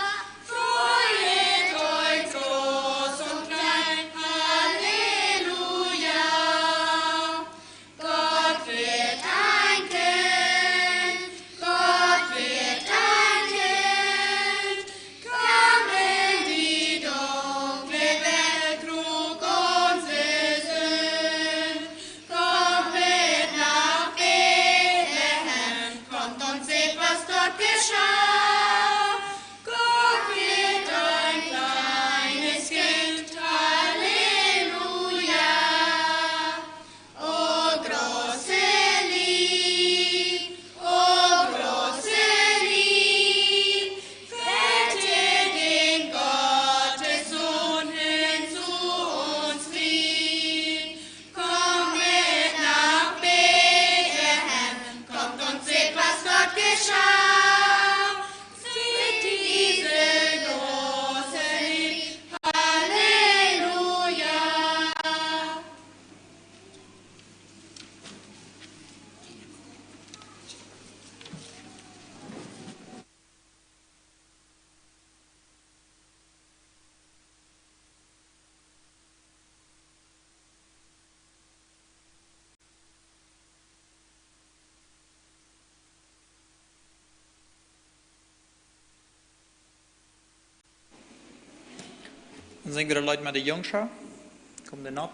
Freut junt, groot un kjlien, Halleluja. Gott woat een Kjint, Gott woat een Kjint. Komm en dee dunkle Welt, trigj onse Sind. Komm met no Betlehem, komm un seht, waut doa jeschah. Gott woat een kjlienet Kjint, Halleluja. O große Lieb, o große Lieb, felt dän Gottes Sän han to ons Frind. Komm met no Betlehem, komm un seht, waut doa jeschah. Seht dise große Lieb, Halleluja. Dan sinj wie daut Leet met de Jungscha. Kjemt dee nopp?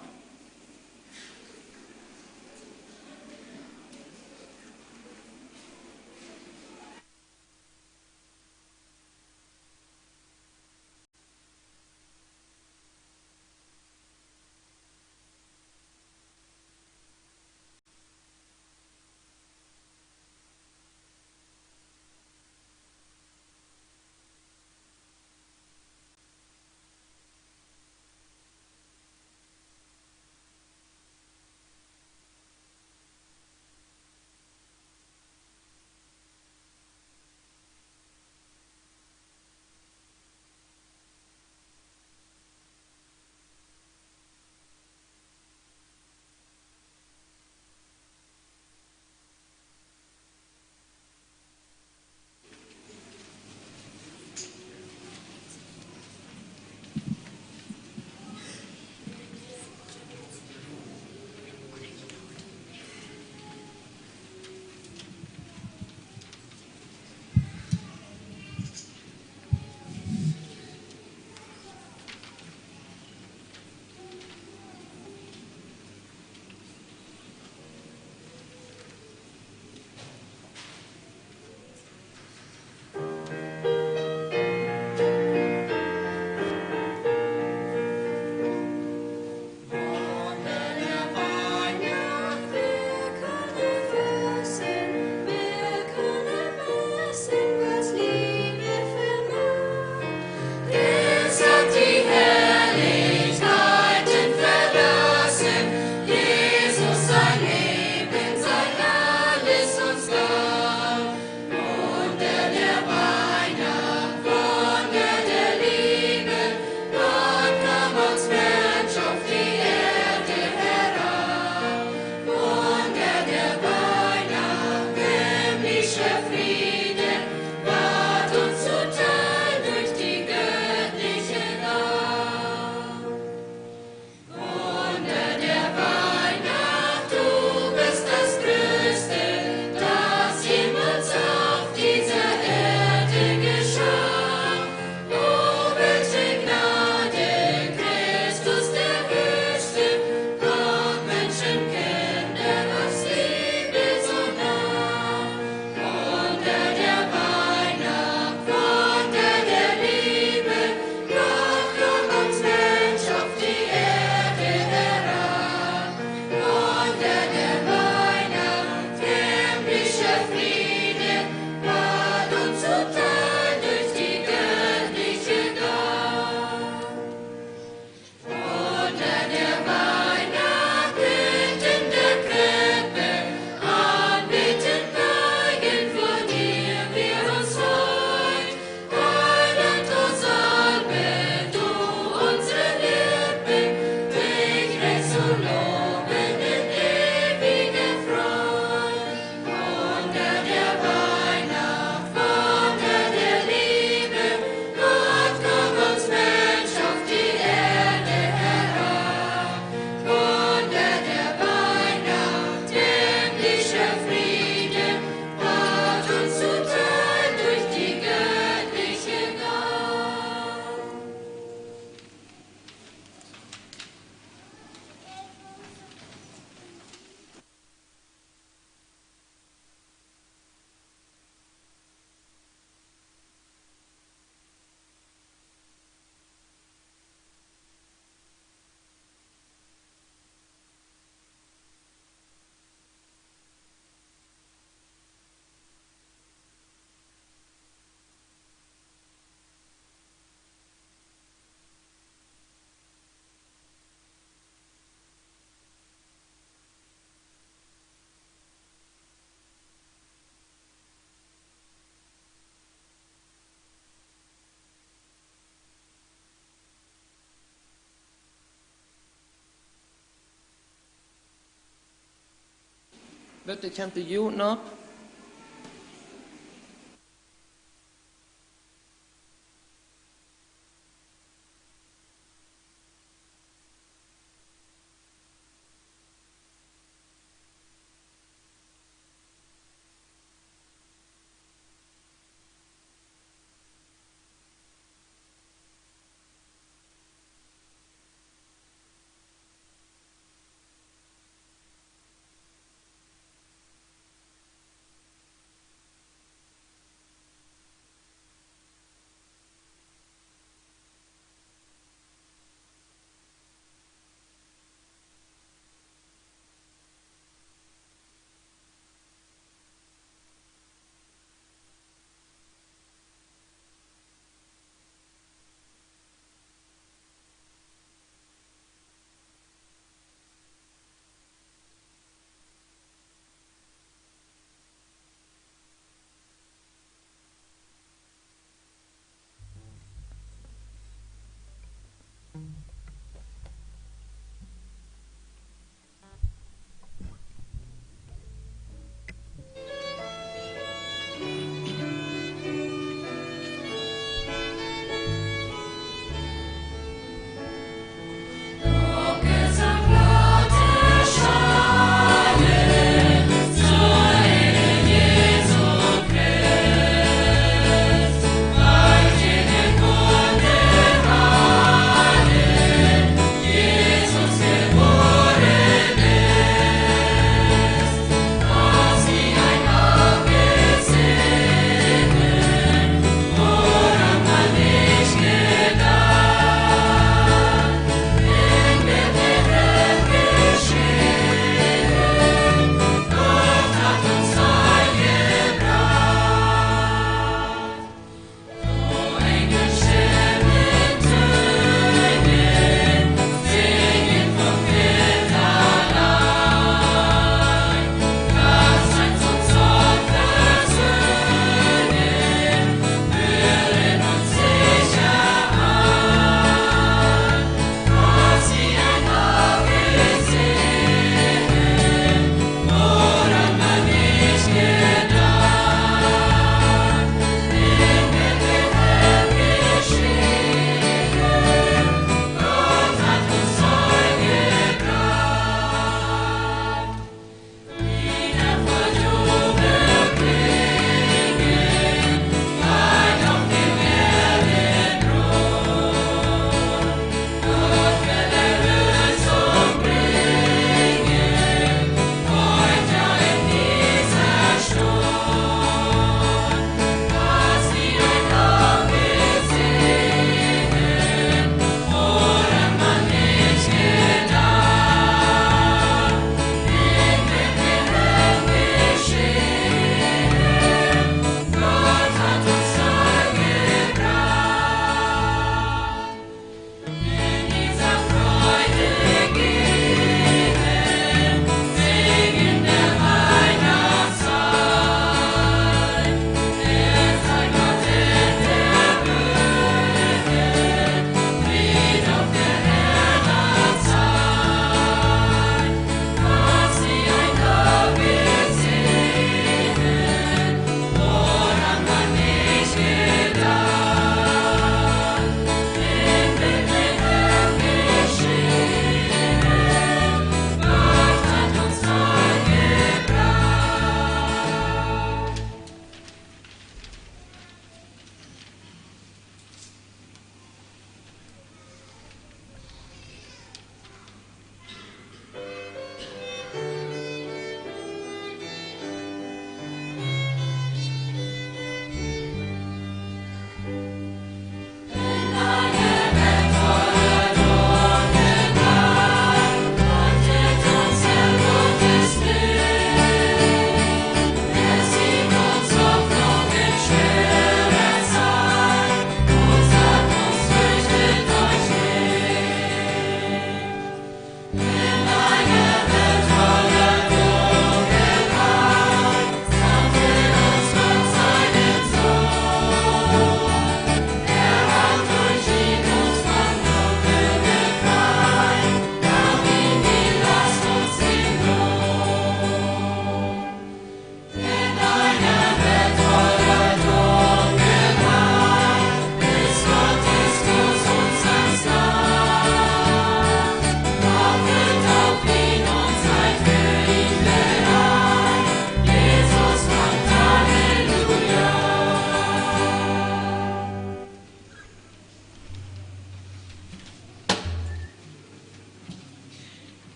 Bitte kjemt de Jugend nopp.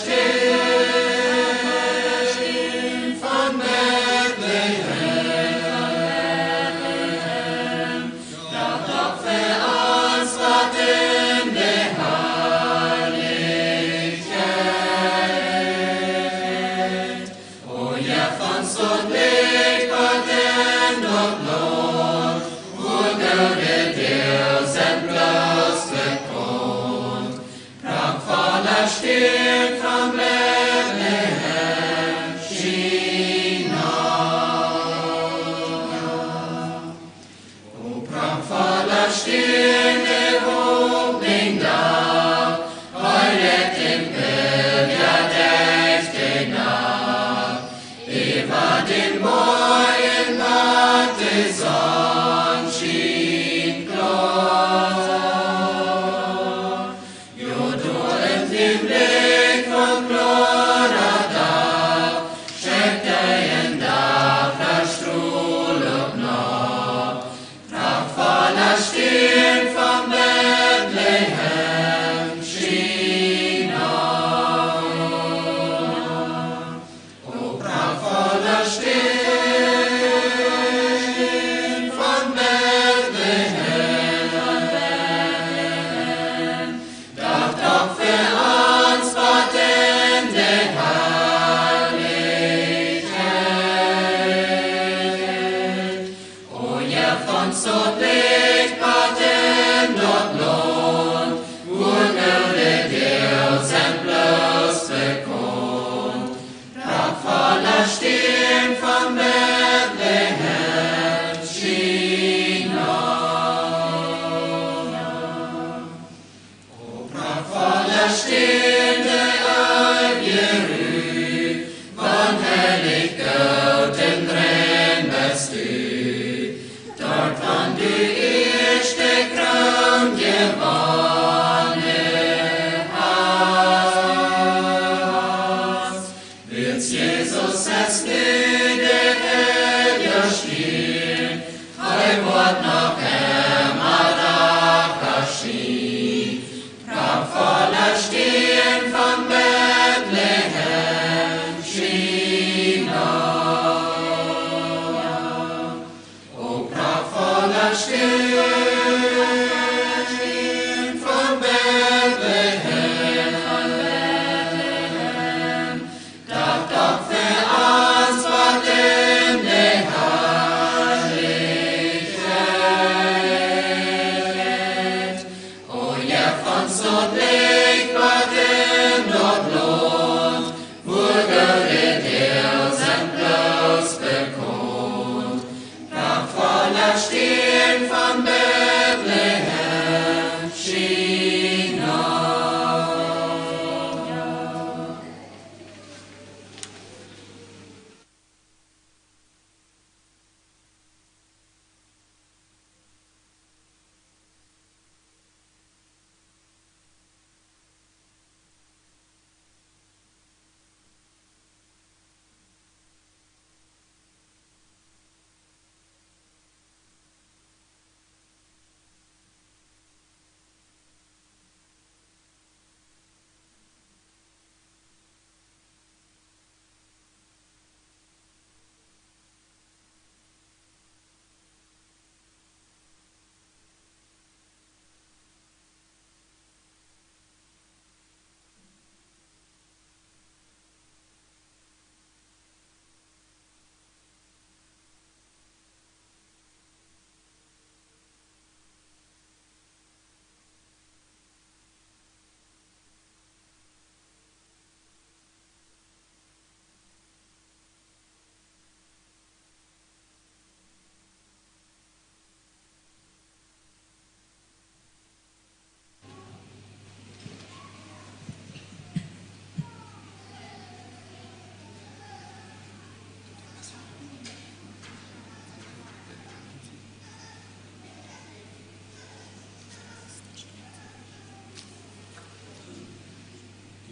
Stern von Betlehem, doch, doch fa ons waut en de Harlichkjeit. O, jeff ons daut Licht waut en daut Launt, wua goode Deel sent bloos bekaunt. Prachtvolla Stern von Betlehem, schien auf. O prachtvolla Stern, de Hopninj Dach, hee leit en Pilja derch de Nacht. Äwa däm Boajch bat de Sonn schient kloa. Jo, doa en däm Licht von kloara Dach, schekjt hee en Dachstrahl uk no. Prachtvolla Stern von Betlehem, schien auf. O prachtvolla Stern von Betlehem, doch, doch fa ons waut en de Harlichkjeit. O jeff ons daut Licht waut en daut Launt, wua goode Deel sent bloos bekaunt. Prachtvolla Stern von Betlehem, schien auf. O prachtvolla Stern, de eewje Ru, von Heilichkjeit un rein best du, doa wua du ieescht de Kroon jewonnen hast. Wiels Jesus es nu de Heilja Stern, hee woat noch emma dach erschient. Prachtvolla Stern von Betlehem, schien auf. O prachtvolla Stern von Betlehem, doch, doch fa ons waut en de Harlichkjeit. O jeff ons daut Licht waut en daut Launt, wua goode Deel sent bloos bekaunt. Prachtvolla Stern von Betlehem, schien auf.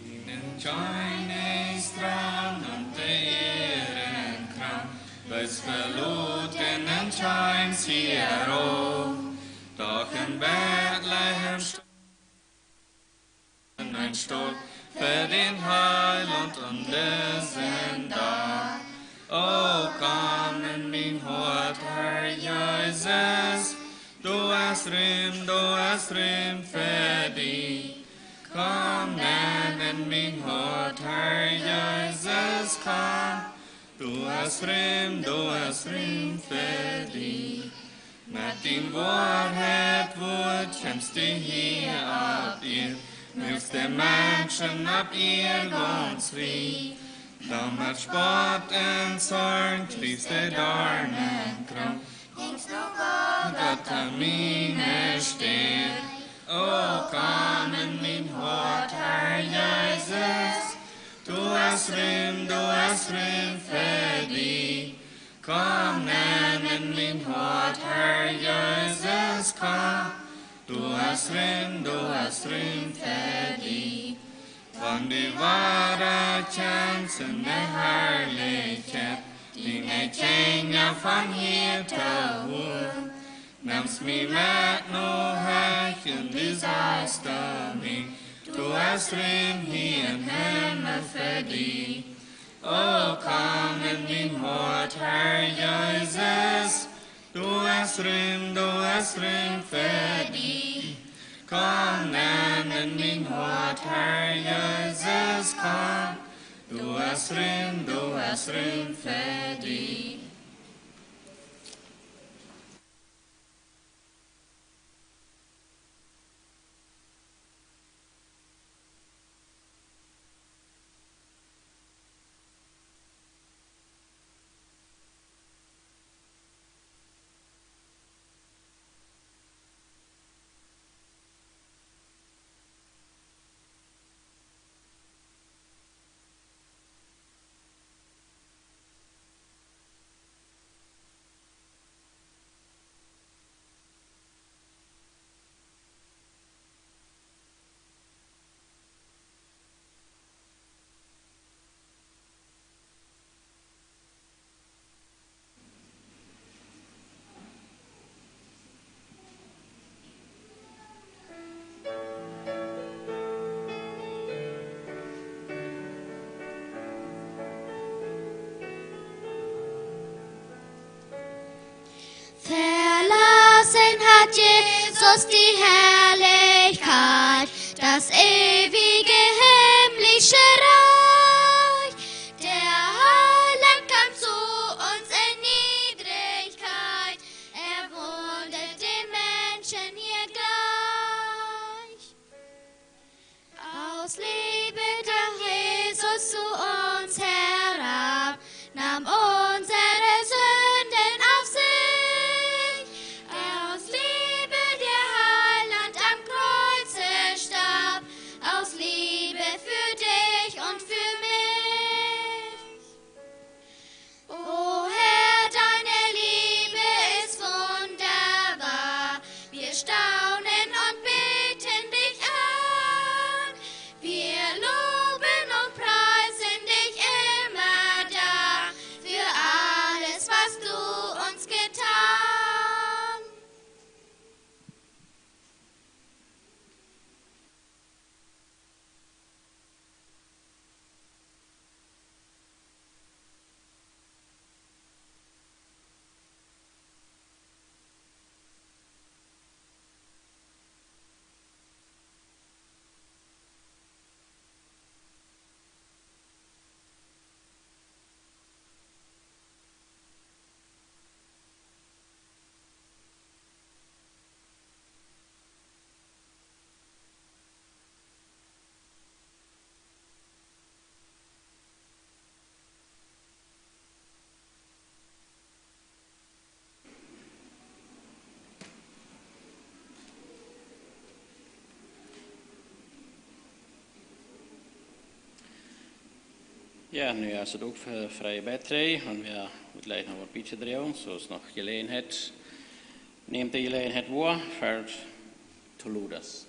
Dienen Kjennichs Troon un de Ieren Kroon, weetst veloten un kjeemst hia auf. Doch en Betlehem steit een Stot fa dän Harn. es Rum, doa es Rum fa die. Komm nenn en mien Hoat, Herr Jesus, komm. Doa es Rum, doa es Rum fa die. Met dien Woarheit Wuat kjemst du hia opp Ieed, muakst de Menschen opp Ieed gaunz frie. Dan met Spott un Zorn kjrichst de Doarnenkroon, jinkjst no Golgota miene Städ. O komm en mien Hoat, Herr Jesus, doa es Rum, doa es Rum fa die. Komm nenn en mien Hoat, Herr Jesus, komm. Doa es Rum, doa es Rum fa die. Wan du wada kjemst en de Harlichkjeit, diene Kjinja von hia to holen, nemst mie met no Hecht un du sajchst to mie: Doa es Rum hia em Himmel fa die. O komm en mien Hoat, Herr Jesus, doa es Rum, doa es Rum fa die. Komm nenn en mien Hoat, Herr Jesus, komm. Doa es Rum, doa es Rum fa die. Verlassen hat Jesus die Herrlichkeit, das ewige himmlische Reich. Der Heiland kam zu uns in Niedrigkeit, er wurde dem Menschen hier gleich. Aus Liebe drang Jesus zu uns herab, nahm unsere Sünden auf sich. Aus Liebe der Heiland am Kreuze starb, aus Liebe für dich und für mich. O Herr, deine Liebe ist wunderbar. Wir staunen und beten dich an. Wir loben und preisen dich immer da für alles, was du uns getan. Jo, nu es et uk fa frie Beitrag un wie woaren jlikj noch waut bie to droagen, soo es noch Jeläajenheit. Nämt de Jeläajenheit woa, felt to ludes.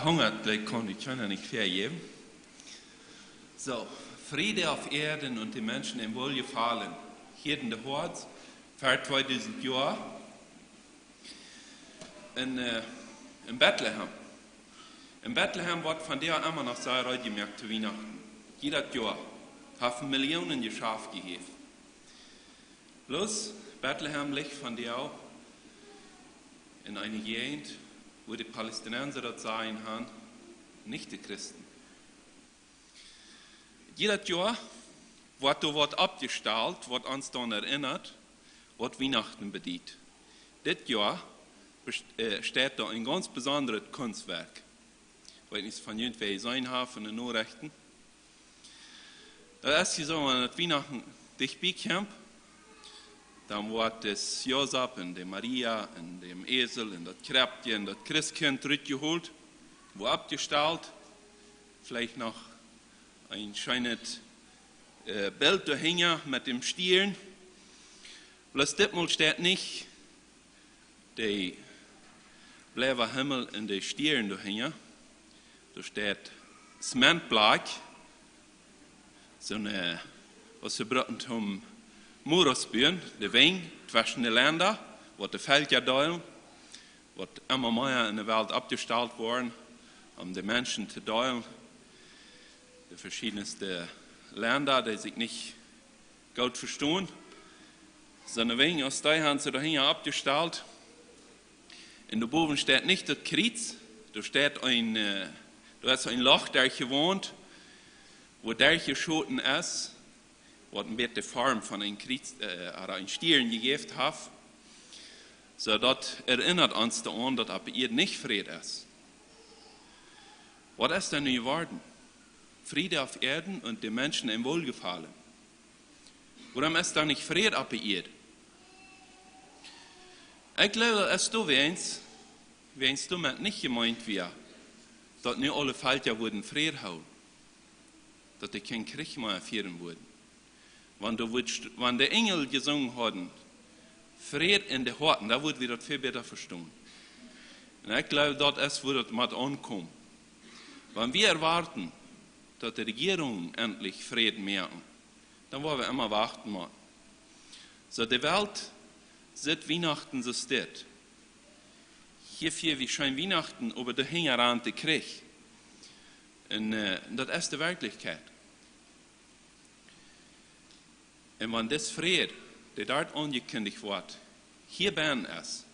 Hungat, daut kaun die kjeena nich väajäwen. Soo, Friede opp Ieed un de Menschen em Wollgefaulen. Hia en de Hoat, ver tweedusent Joa. En, äh, en Betlehem. En Betlehem woat vondoag emma noch sea reed jemoakt to Wienachten. Jiedet Joa haft Millionen Jeschaft jejäft. Bloos Betlehem licht vondoag en eene Jäajent, wua de Palästinensa daut Sajen han, nich de Christen. Jiedet Joa woat doa waut oppjestalt, waut ons doaraun erinnat, waut Wienachten bediet. Dit Joa best-, äh, steit doa een gaunz besondret Kunstwerk. Ekj weet nich, von junt wäa jeseenen haft en de Norechten. Daut es hia soo, wan daut Wienachten dicht bie kjemt, dan woat dis Josef un de Maria un dän Esel un daut Kjrepje un daut Christkjint rutjehoolt, woat oppjestalt, veleicht noch een scheenet, äh, Bilt doahinja met dän Stiern. Bloos ditmol steit nich de blauwe Himmel un de Stiern doahinja. Doa steit Zementblakj, soone, waut see brucken toom Muren buen, de Wenj tweschen de Lenda, waut de Velkja deelen, waut emma mea en de Welt oppjestalt woaren, om de Menschen to deelen, de veschiedne Lenda, dee sikj nich goot vestonen. Soone Wenj aus dee han see doahinja oppjestalt. Un doa bowen steit nich daut Kjriez, doa steit een, äh, doa es een Loch derchjewoont, wua derchjeschoten es, waut een bät de Form von een Kjriez, äh, ooda een Stiern jejäft haft. Soo daut erinnat ons doaraun, daut opp Ieed nich Fräd es. Waut es dan nu jeworden? Friede opp Ieed un de Menschen em Wollgefaulen. Wuarom es doa nich Fräd opp de Ieed? Ekj jleew, daut es doawäajens, wäajens doamet nich jemeent wia, daut nu aule Velkja wudden Fräd hoolen, daut dee kjeen Kjrich mea fieren wudden. Wan doa wudd st-, wan de Enjel jesungen hauden, Fräd en de Hoaten, dan wudden wie daut väl bäta vestonen. Un ekj jleew, daut es, wua daut mott aunkomen. Wan wie erwoaten, daut de Rejierungen endlich Fräd moaken, dan woa wie emma wachten motten. Soo, de Welt sitt Wienachten soo stell. Hia fieren wie scheen Wienachten, oba doahinja rant de Kjrich. Un, äh, daut es de Werkjlichkjeit. Un wan dis Fräd, dee doa aunjekjindicht woat, hia bennen es,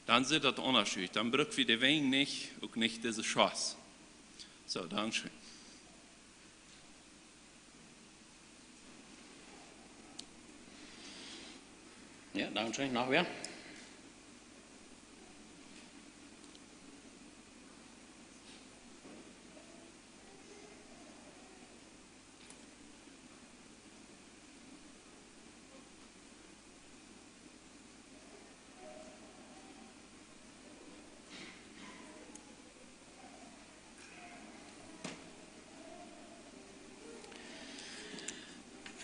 dan sitt daut aundasch ut. Dan bruck wie de Wenj nich, uk nich dise Schoss. Soo, dankscheen. Jo, dankscheen. Noch wäa?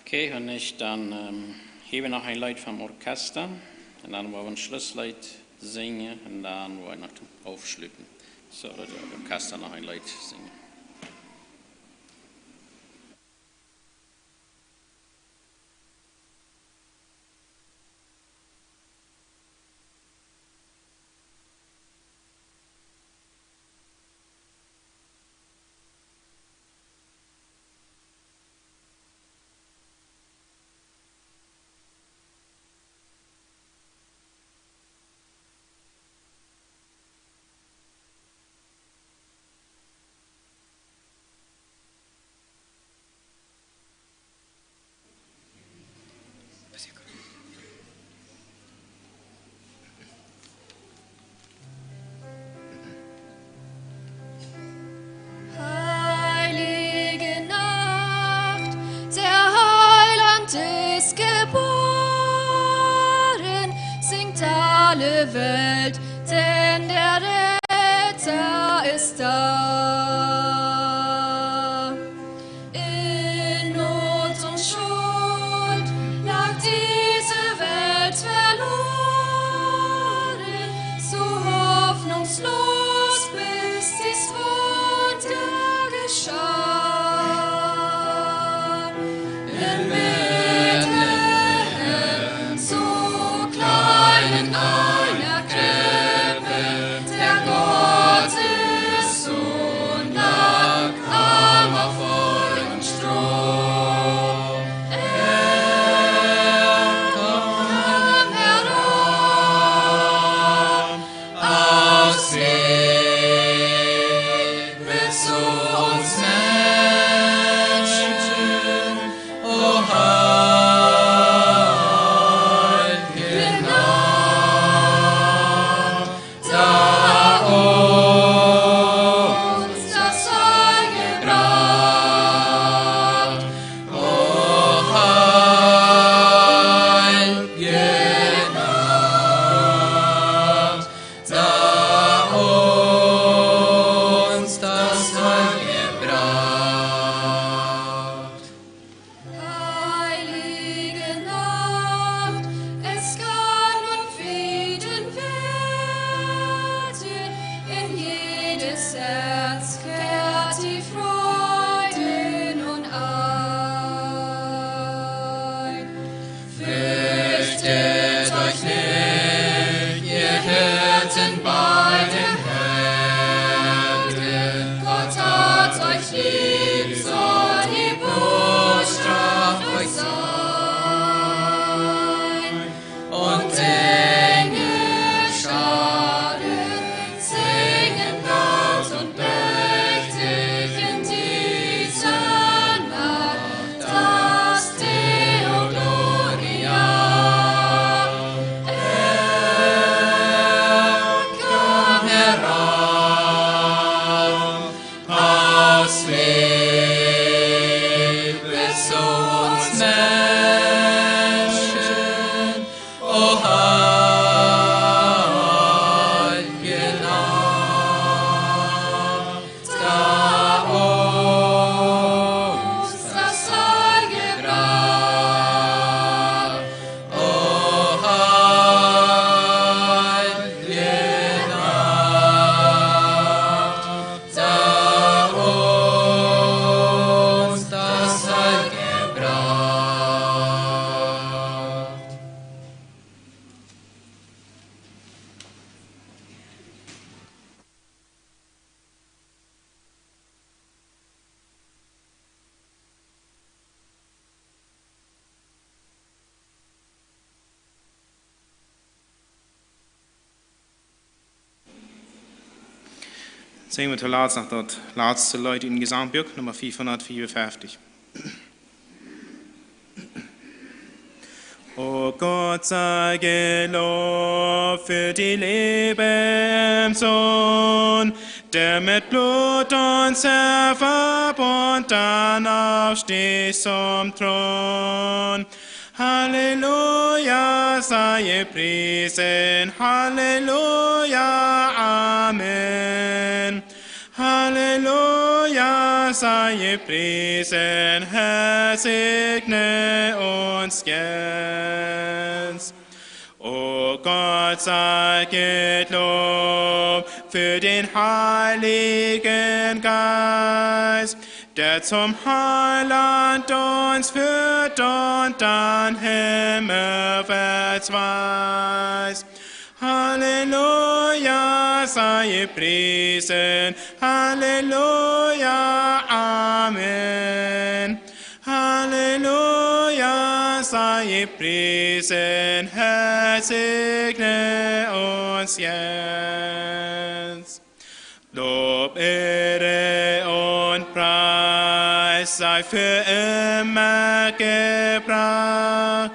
Okay, wan nich, dan, ähm, hia noch een Leet vom Orchester. Un dan woa wie een Schlussleet sinjen un dan woa wie noch aufschluten. Soo, daut daut Orchester noch een Leet sinjen. Heilige Nacht, der Heiland ist geboren, singt alle Welt, denn der Retter ist da. In Not und Schuld lag diese Welt verloren, so hoffnungslos bis Irrt euch nicht, ihr Hirten bei dem Herrn. Gott hat euch lieb, soll die Botschaft euch sein. Und Engel schaden, singen laut und mächtig in dieser Nacht das Te Gloria. Er kam herauf aus Liebe zu uns Menschen. O heilige Nacht, da uns das Heil gebracht. O heilige Nacht, da uns das Heil gebracht. Singen wie tolatst noch daut latste Leet em Jesamtbuak, Numma fiefhundatfiewunfeftich. O Gott, sei gelobt für die Liebe im Sohn, der mit Blut uns erwarb und dann aufstieg zum Thron. Halleluja, sei gepriesen, Halleluja, Amen. Halleluja, sei gepriesen, Herr, segne uns jetzt. O Gott, sei gelobt für den Heiligen Geist, der zum Heiland uns führt und dann himmelwärts weist. Halleluja, sei gepriesen, Halleluja, Amen. Halleluja, sei gepriesen, Herr, segne uns jetzt. Lob, Ehre und Preis sei für immer gebracht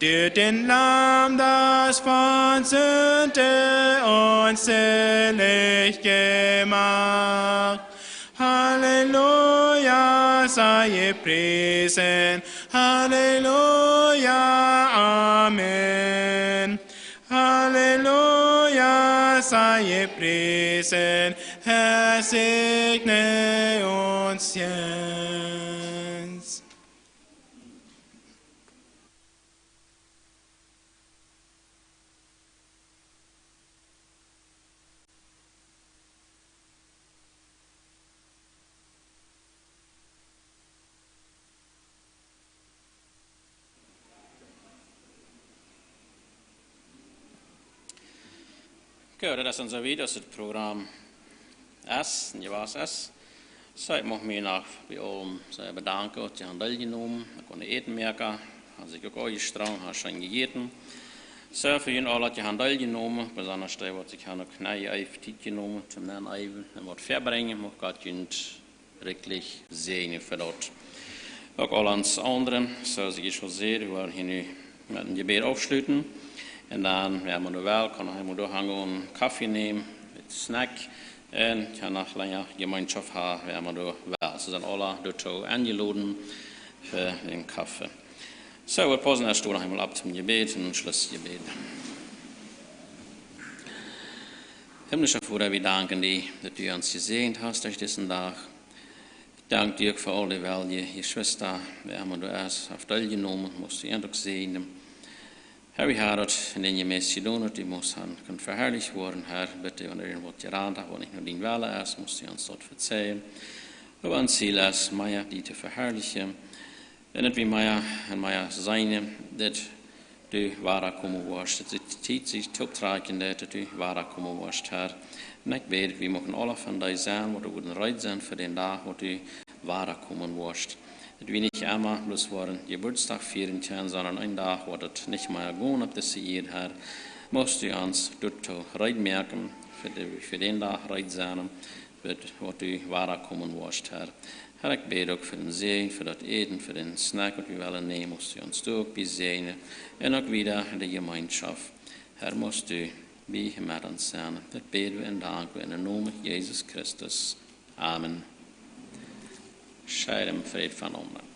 dir, dem Lamm, das von Sünde uns selig gemacht. Halleluja, sei gepriesen, Halleluja, Amen. Halleluja, sei gepriesen, Herr, segne uns jetzt. Okay, daut es dan soo wiet aus daut Program es, un jewast es. Soo, ekj mucht mie noch bie aulem sea bedanken, daut jie han deeljenomen. Ekj kunn Äten moaken, haft sikj uk aunjestrenjt, haft scheen jejäten. Soo, fa junt aula, daut jie han deeljenomen, besonda dee, waut sikj han uk nich äwen Tiet jenomen, toom dan äwen un waut väabrinjen, mucht Gott junt rikjlich säajnen fa daut. Uk aul ons aundre, soo aus ekj ieescht aul säd, wie woaren hia nu met een Jebäd aufschluten. Un dan, wäa mau doa well, kaun noch eemol doa gonen, Koffe nämen, een Snack. Un kaun noch lenja Jemeenschoft haben, wäa mau doa well. See sent aula doatoo enjeloden fa dän Koffe. Soo, wie pausen ieescht noch eemol auf toom Jebäd un een Schlussjebäd. Himmlischa Voda, wie danken die, daut du ons jesäajent hast derch disen Dach. Ekj dank die uk fa aul de welje Jeschwista, wäa emma doa es, haft deeljenomen, muchst du an uk säajnen. Herr, wie haben daut en dän Jemeent jedonen, daut du muchst han kunnen veharlicht woaren, Herr, bitte, wan irjent waut jerant haft, waut nich no dien Wellen es, muchst du ons daut vezeien. Oba ons Ziel es, mea die to veharlichen. Un daut wie mea un mea seenen, daut du wada komen woascht. Daut es Tiet, sikj tooptrakjen deit, daut du wada komen woascht, Herr. Un ekj bäd, wie muchten aule von die sennen, waut wie wudden reed sennen fa dän Dach, waut du wada komen woascht. Daut wie nich emma bloos woaren Jeburtsdach fieren kjennen, sonda een Dach, waut et nich mea gonen opp dise Ieed, Herr. Must du ons doatoo reed moaken, fa de, fa dän Dach reed sennen, waut, waut du wada komen woascht, Herr. Herr, ekj bäd uk fa dän Säajen, fa daut Äten, fa dän Snack, waut wie wellen nämen, must du ons doa uk bie säajnen. Un uk wieda de Jemeenschoft. Herr, must du bie met ons sennen. Daut bäd wie un dank wie en dän Nomen Jesus Christus. Amen. Scheit em Fräd von aundre.